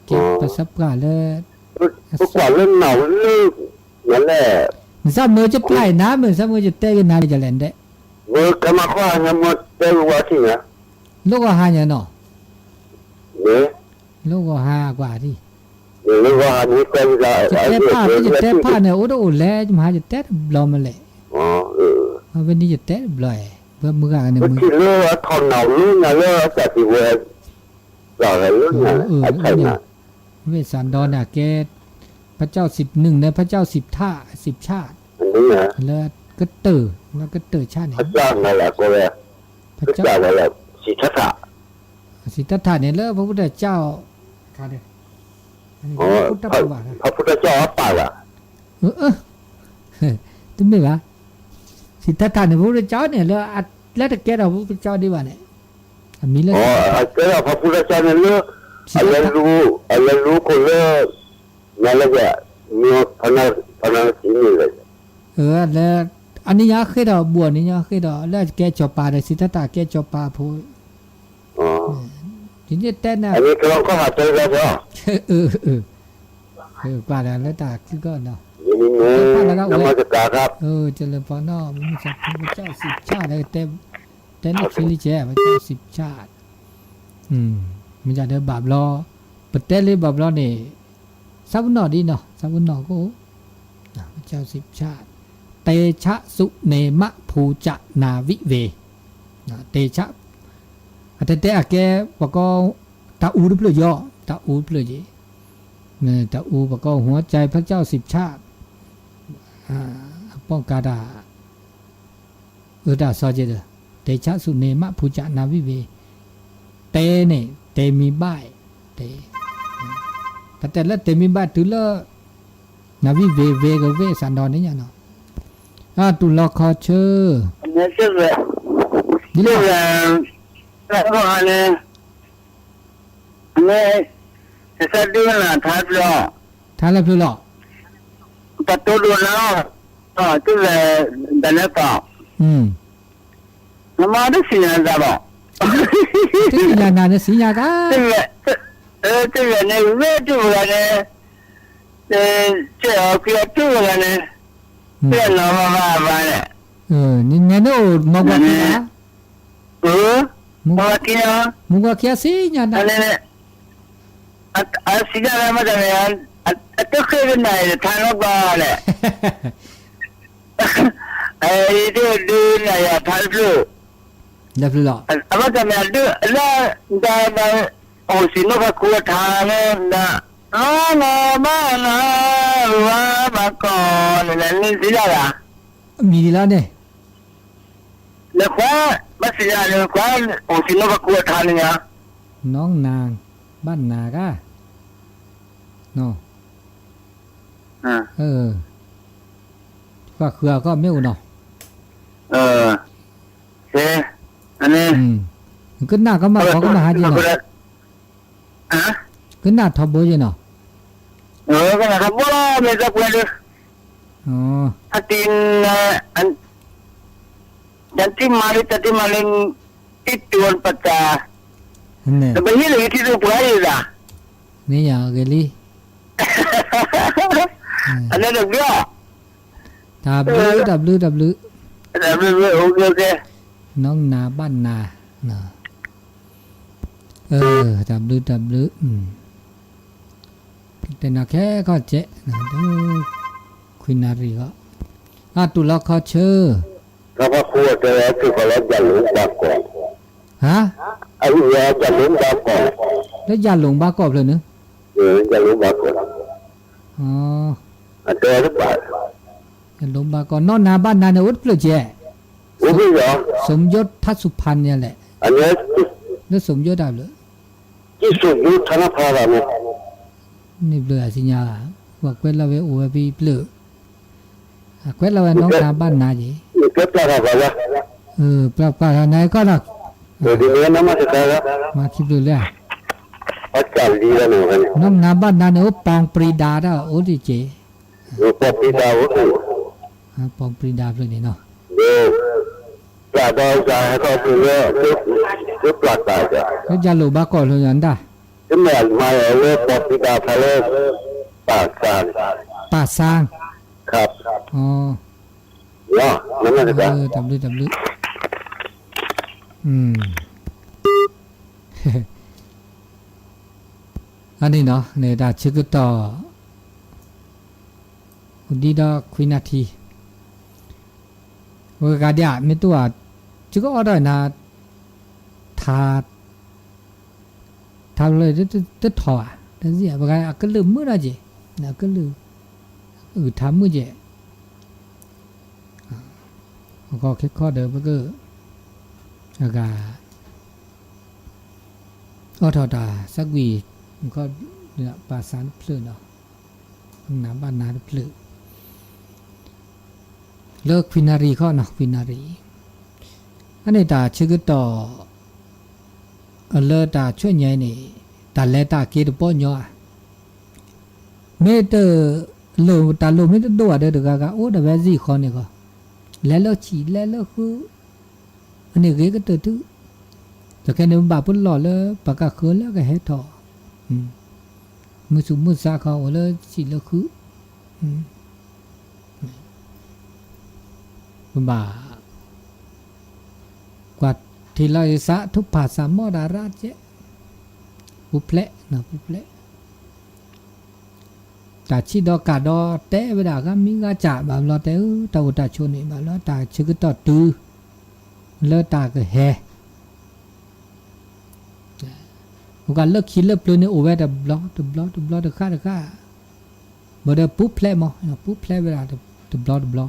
ကဲပစၢပှၢ်လၢ ပကွၢ်လၢနၤလၢ နလဲၣ်, နသးမုာ်ကပျၢ်အံၤနၤ မ့ၢ်နသးမုာ်ကတဲက့ၤနၤလၢယလဲၣ်ဒဲး, မ့ၢ်ကမၤခီဟါညါမ့ၢ်တဲကဝါထံၣ်ညါ, လိၣ်ဂီၤဟါညါနီၤ, လိၣ်ဂီၤဟါကွၢ်ထံၣ်, ယတဲဖး ယတဲဖးန့ၣ် အိၣ်တအိၣ်လဲၣ် ယမၤယတဲတဘျီမလဲၣ်, အဝဲန့ၣ်ယတဲတဘျီ, ဝဲမုၢ်ဂၤန့ၣ်မုၢ်, လၢအထီၣ်နၤလၢညါလၢအတၢ်တံၢ်ဝဲ လၢညါ, ဝ့ၢ်စးဒီန့ၣ် အကဲ ဖးကၠီၣ်စံးနုာ်န့ၣ် ဖးကၠီၣ်စံးထး စံးဆး, လၢကတၢၢ် လၢကတၢၢ်ဆးန့ၣ်, စံးထးထးန့ၣ် လၢဖုတၢ်ကၠီၣ်, ဖုတၢ်ကၠီၣ်အပၢ်ဘၣ်, တမ့ၢ်ဘၣ်, စံးထးထးန့ၣ် ဖုတၢ်ကၠီၣ်န့ၣ် လၢတကဲထီၣ်ဖုတၢ်ကၠီၣ်ဒံးဘၣ်န့ၣ်, အမံၤလၢ ကဲထီၣ်ဖုတၢ်ကၠီၣ်န့ၣ်လၢ အလဲၤလူၤခိၣ်လၢ မၤလၢယၤ, မ့ၢ်ဖနၢ်တံၢ်န့ၣ်လဲၣ်, လၢ အနံၣ်ညါဃ့ဒီး ဘူးအနံၣ်ညါဃ့ဒီး လၢအကဲစီၤပၤဒီး စံးထးထးကဲစီၤပၤဖိ, ဒ်န့ၣ်တဲနၤ, ကွၢ်လၢတၢ်ခုကီၢ်နီၤ, တလၢပီနီၤ မုၢ်မဆါဖဲကစၢ်စံးဆၢဒီး တဲလံခဲလံကဲ ပကစၢ်စံးဆၢ, မ့ၢ်ဒၣ်ဒီးဘၣ်ဘျီ, ပတဲလံဘၣ်ဘျီန့ၣ်, ဆၣ်ဖိနီၣ်ဒ်နီၤ ဆၣ်ဖိနီၣ်ကအိၣ်, ပကစၢ်စံးဆၢ, တေဆးသု နေမ ပူဇာ နၢဝိဝေ, တေဆး, အတဲတဲအကဲ, ပကီၢ်, တၢ်အူတဖျၢၣ်ယီၤ, တၢ်အူတဖျၢၣ်ယီၤ, တၢ်အူပကီၢ် หัวใจพระเจ้าสิบชาติ, အပီၢ်ကါတၢ် အၢတၢ်စီက့ဒီး, တေဆးသု နေမ ပူဇာ နၢဝိဝေ, တေန့ၣ် တေမံၤဘၣ်, တေ, တၢ်တဲလၢတေမံၤဘၣ်တုၤလၢ, နၢဝိဝေ ဝေကဝ့ၢ်စးဒီန့ၣ်ညါနီၤ, အတူၢ်လီၤခီဆၢ, ဒ်လဲၣ်, န့ၣ်, ကစၢ်ဒုးနၤထါဖျၢၣ်, ထါလၢဖျၢၣ်လီၤ, ပတိဒိၣ်နၤ, တုၤလၢ, ဒၣ်လဲာ်ပှၤ, နမၤတသ့ၣ်ညါသးဘၣ်, တသ့ၣ်ညါနၤနသ့ၣ်ညါကါ, တဂၤန့ၣ် ဝဲတုၤဂၤန့ၣ်, ကဲအီၤကွံအီၤတုၤဂၤန့ၣ်, ကဲနီၢ်ဘၣ်ဘၣ်ဘၣ်န့ၣ်, နနဲန့ၣ်အိၣ်မၤကွၢ်ဖဲဘၣ်, အၢ မူကွီၢ်ခံ, မူကွီၢ်ခံအစံၣ်ညါနၤ, အစံၣ်ညါလၢမ့ၢ်တၢ်န့ၣ်, အတဃ့ကနၣ်အံၤထါနီၢ်ကီၢ်န့ၣ်, အတဒုးနၤယၤထါတဖျၢၣ်, လၢဖျၢၣ်လီၤ, အဘၣ်တၢ်မ့ၢ်အဒုးလၢ, ဒၣ်, အိၣ်စံၣ်နီၣ်ဖးခူအထါန့ၣ်, နီၢ်နၤဘၣ်နၤ, ရူဝါဘၣ်ကီၢ်န့ၣ် နစံၣ်ညါဂၤ မံၤဒ်လီၤန့ၣ်, နခွါ, ဘၣ်စံၣ်ညါန့ၣ်ခွါ, အိၣ်စံၣ်နီၣ်ဖးခူအထါန့ၣ်ညါ, နီၢ်နၤဘၣ်နၤဂၤ, နီၢ်, ပှၤဃုအကီၢ်မ့ၢ်အိၣ်နီၤ, ကနၣ်ကမၣ်ကီကမၣ်ဟါက့ၤနီၤ, ကနၣ်ထီဘိက့ၤနီၤ, ကနၣ်ထီဘိလီၤ မ့ၢ်တၢ်ကွဲးဒုး, အတံၤ, တၢ်တံၢ်မၤလံ တၢ်တံၢ်မၤလံ, တံၢ်တူၢ်ပတၢ်, ပဟံၣ်လၢယထံၣ်သူပှၤအံၤဒၣ်, မ့ၢ်ယၤဂ့ၤလံ, အန့ၣ်တဘျီ တၢ်ဘျုး တၢ်ဘျုး တၢ်ဘျုး, နီၢ်နၤဘၣ်နၤ, တၢ်ဘျုး တၢ်ဘျုး, တဲနၤခဲခီၣ်ကဲး, ခွံနၣ်ရံၣ်ဂီၢ်, အတူၢ်လီၤခီဆၢ, တၢ်ဖးခူအတဲဝဲ ထုးကီးလၢယၤလိာ်ဘၣ်ကီး, ဟါ, အဝဲယၤလိာ်ဘၣ်ကီး, လၢယၤလိာ်ဘၣ်ကီးဖျၢၣ်န့ၣ်, ယၤလိာ်ဘၣ်ကီး, အတဲတဘၣ်, ယၤလိာ်ဘၣ်ကီး နီၢ်နၤဘၣ်နၤန့ၣ် အိၣ်တဖျၢၣ်ကဲး, စူၤယိထါစူၤဖါန့ၣ်လဲၣ်, လၢစူၤယိတၢ်ဘျုး, စူၤယိထါနဖါဘၣ်မ့ၢ် န့ၣ်ဘျုးအစံၣ်ညါ, ပှၤကွဲးလီၤဝဲအိၣ်ဝဲဖဲဖျၢၣ်, အကွဲးလီၤဝဲနီၢ်နၤဘၣ်နၤက့ၤ, ပျၢ်ပျၢ်ထီၣ်နၤခီနီၤ, မၤခံဖျၢၣ်လၢ, နီၢ်နၤဘၣ်နၤန့ၣ် အိၣ်ပီၣ်ပြံဒၤတၢ်အိၣ်တက့ၢ်, ပီၣ်ပြံဒၤဖျၢၣ်န့ၣ်နီၤ, ပျၢ်ဒီးယၤဟဲထီၣ်ဖျၢၣ်လၢ, လၢပျၢ်တၢ်, လၢယၤလိာ်ဘၣ်ကီးဖျၢၣ်ညါဒၣ်, တမ့ၢ်မၤအဝဲပီၣ်ပြံဒၤဖျၢၣ်လၢ, ပၢ်စၢ်, ပၢ်စၢ်, တၢ်ဘျုး တၢ်ဘျုး, အန့ၣ်နီၤ န့ၣ်တၢ်ဆၢကတီၢ်, အိၣ်ဒံးဒီးခွံနၣ်ထံ, ဝဲဂၤဒ်အံၤ မ့ၢ်တအိၣ်ဧါ, ယကအီၣ်ဒီးနၤ, ထါ, ထါလၢတထီၣ်ဘၣ်, တၢ်စံးပှၤအကလုၢ်မုာ်နီၢ်က့ၤ, အကလုၢ်, အုၣ်ထါမုာ်က့ၤ, အဂီၢ်ခဲခီဒီးပက, အဂၤ, အိးထီၣ်တၢ်သးကွံာ်, ခီ, ပၢ်စၢ်တဖျၢၣ်နီၤ, နၤဘၣ်နၤတဖျၢၣ်, လၢခွံနၣ်ရံၣ်ခီနီၤ ခွံနၣ်ရံၣ်, အန့ၣ်တၢ်ဆၢကတီၢ်, လၢတၢ်ဆူညါအံၤန့ၣ်, တၢ်လဲၤတၢ်က့ၤတပီညီဧါ, မ့ၢ်တ, လိၣ်တၢ်လိၣ်မ့ၢ်တဒိၣ်ဘၣ်ဒီးတဂၤဂၤအိၣ်ဒီးဝဲစ့ၢ်ကီးန့ၣ်ဃီ, လဲၤလၢဆံးလဲၤလၢဃု, အန့ၣ်ဂ့ၤကတၢၢ်တုၤ, တခဲန့ၣ်ဘၣ်ပလီၢ်လၢပကဃၢၤလၢကဟဲထီၣ်, မုၢ်သူၣ်မုၢ်သးခီအိၣ်လၢဆံးလၢဃု, ပဘၣ်, ကွၢ်ထံလီၤယသးထူၣ်ဖးသးမီၢ်ဒၣ်ရၣ်ကဲ, ပူၤဖျဲး, ပူၤဖျဲး တၢ်ဆံးဒီးကၣ်ဒီးတဲဝဲဒၣ်ဂၤမံၤဂၤစၢ်ဘၣ်ဘျီတဲအၢ တၢ်အိၣ်တၢ်ဆိးန့ၣ်ဘၣ်ဘျီ တၢ်ဆၢကတီၢ်တုၤ, လၢတၢ်ကဟဲ, ပကလၢခံလၢပျၢၤန့ၣ်အိၣ်ဝဲတဘျီတဘျီတဘျီတဃၣ်တဃၣ်, ဘၣ်ဒီးပူၤဖျဲးမး ပူၤဖျဲးဝဲဒၣ်တဘျီတဘျီ,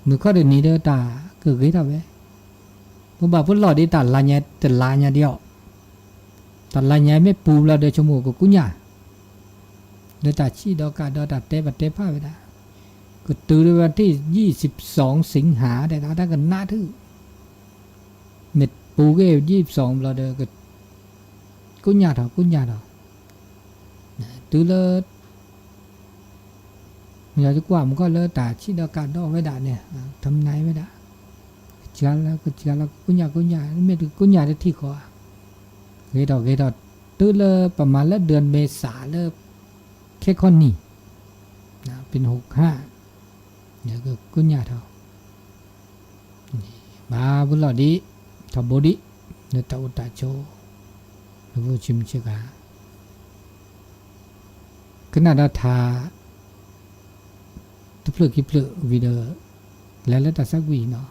မုၢ်ခီတနံၤဒီးတၢ်ကဂ့ၤထီၣ်ဝဲ, ပဘၣ်ပလီၢ်ဒ်တၢ်လါညါတလါညါဒ်အီၤ, တၢ်လါညါမ့ၢ်ပူၤဘျီဒီးဆိကမိၣ်ကကူညၢ်, ဒီးတၢ်ဆံးဒီးကၣ်ဒီးတၢ်တဲဘၣ်တဲဖးဝဲဒၣ်, ကတုၤလၢဝဲထံၣ် ยี่สิบสอง สิงหา တဲဒၣ်တၢ်ကနးထု, မ့ၢ်ပူၤက့ၤ ยี่สิบสอง ဘျီဒီး, ကူညၢ်ထီၣ်ကူညၢ်ထီၣ်, တုၤလၢ မ့ၢ်ယကွၢ်မုၢ်ခီလၢတၢ်ဆံးဒီးကၣ်ဒီးဝဲဒၣ်န့ၣ်, ထမ်နၤဝဲဒၣ်, ကစှၤလၢကစှၤလၢကကူညၢ်ကူညၢ် မ့ၢ်တကူညၢ်တထံၣ်ဃီဧါ, ဂ့ၤထီၣ်ဂ့ၤထီၣ်, တုၤလၢပမၤလၢ เดือนเมษาလၢ ခဲခီနံၤ, ပ့ၤနဟူးခါ, ကကူညၢ်ထီၣ်, ဘၣ်ပလီၢ်ဒ်, ထီဘိဒ်, လၢတၢ်အိၣ်တၢ်ဆိး လၢဖိဆံးမုၢ်ဆ့ကၤ ကနၣ်ဒီးထါ တဖျၢၣ်ခံဖျၢၣ်ဝံၤဒီး လဲၤလၢတၢ်သးကွံာ်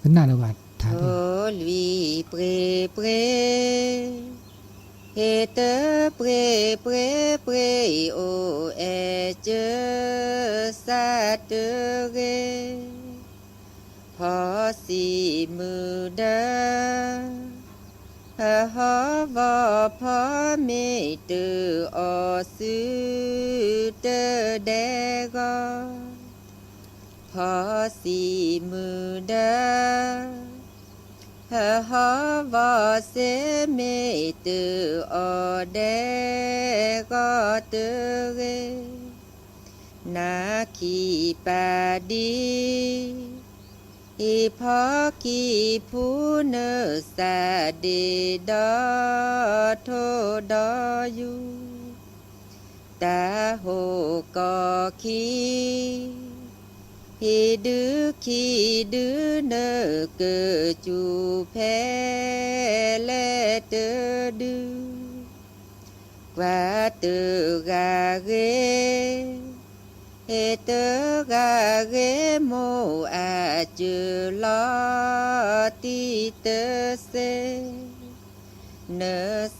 နီၤ ကနၣ်ဒီးဘၣ်ထါ လွံၢ်ပှ့ၤပှ့ၤ ဟ့ၣ်တပှ့ၤပှ့ၤပှ့ၤ အိၣ်အဲၣ်စၢၤစးတဂ့ၤ ဖီစံးမုၢ်ဒၢ ဟီၣ်ဘီၣ်ဖီမ့ၢ်တအီၣ်စုတဒဲဂီၢ် ဖီစံးမုၢ်ဒၢ ဟီၣ်ဘီၣ်စ့မ့ၢ်တအီၣ်ဒဲဂီၢ်တဂ့ၤ နၤခံပာ်ဒံး ဟံၣ်ဖီခံဖုနစးဒ့ၣ်ဒီးထိၣ်ဒီးယူၤ တၢ်ဟိၣ်ကီၢ်ခံ ဟံၣ်ဒုခံဒုနကစူၢ်ဖဲလဲၣ်တဒု ကွၢ်တဂၤဂ့ၤ ဟ့ၣ်တဂၤဂ့ၤ မိၢ်အစၢၤလီၤတံၢ်တစ့ န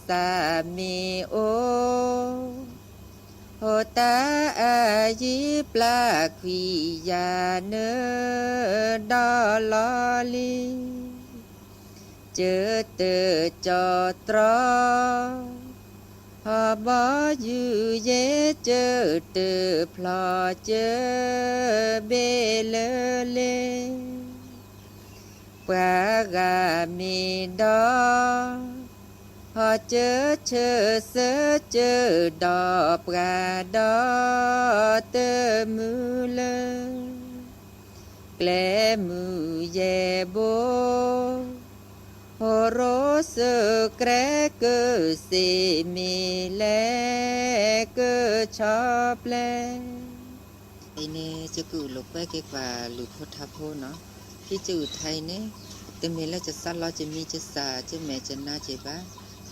စးမ့ၢ်အိၣ် ဟိတၢ်အယံၤ ပျၢ်ခွံယၤနဒီလီၤလံ ကၢတကၠီတြီ ဟီၣ်ဘီယူၤယ့ ကၢတဖျီကၢဘ့ၣ်လၢလ့ ပှၤဂၤမ့ၢ်ဒီး ဟီၣ်ကၢဆၢစၢကၢဒီးပှၤဒီးတမုၢ်လၢ ကျဲမုၢ်ယဲၢ်ဘိ ဟိရိစၢၤကြဲကၢစ့မ့ၢ်လဲၣ် ကၢဆီပျဲ အံၤန့ၣ် ယကအုၣ်လိာ်ကွဲက့ၤပှၤလူၤဖိထါဖိနီၤ, ဖဲယကအုၣ်ထါအံၤန့ၣ် တမ့ၢ်လၢယစးလီၤယမံၤယစၢ် ယမဲာ်ယနါက့ၤဘၣ်,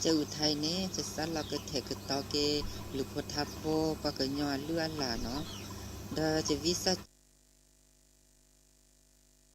ယအုၣ်ထါအံၤန့ၣ် ယစးလီၤကထဲးကတီၤက့ၤ လူၤဖိထါဖိ ပှၤကညီအလုၢ်အလၢ်နီၤ, ဒီးယဝံစၢ်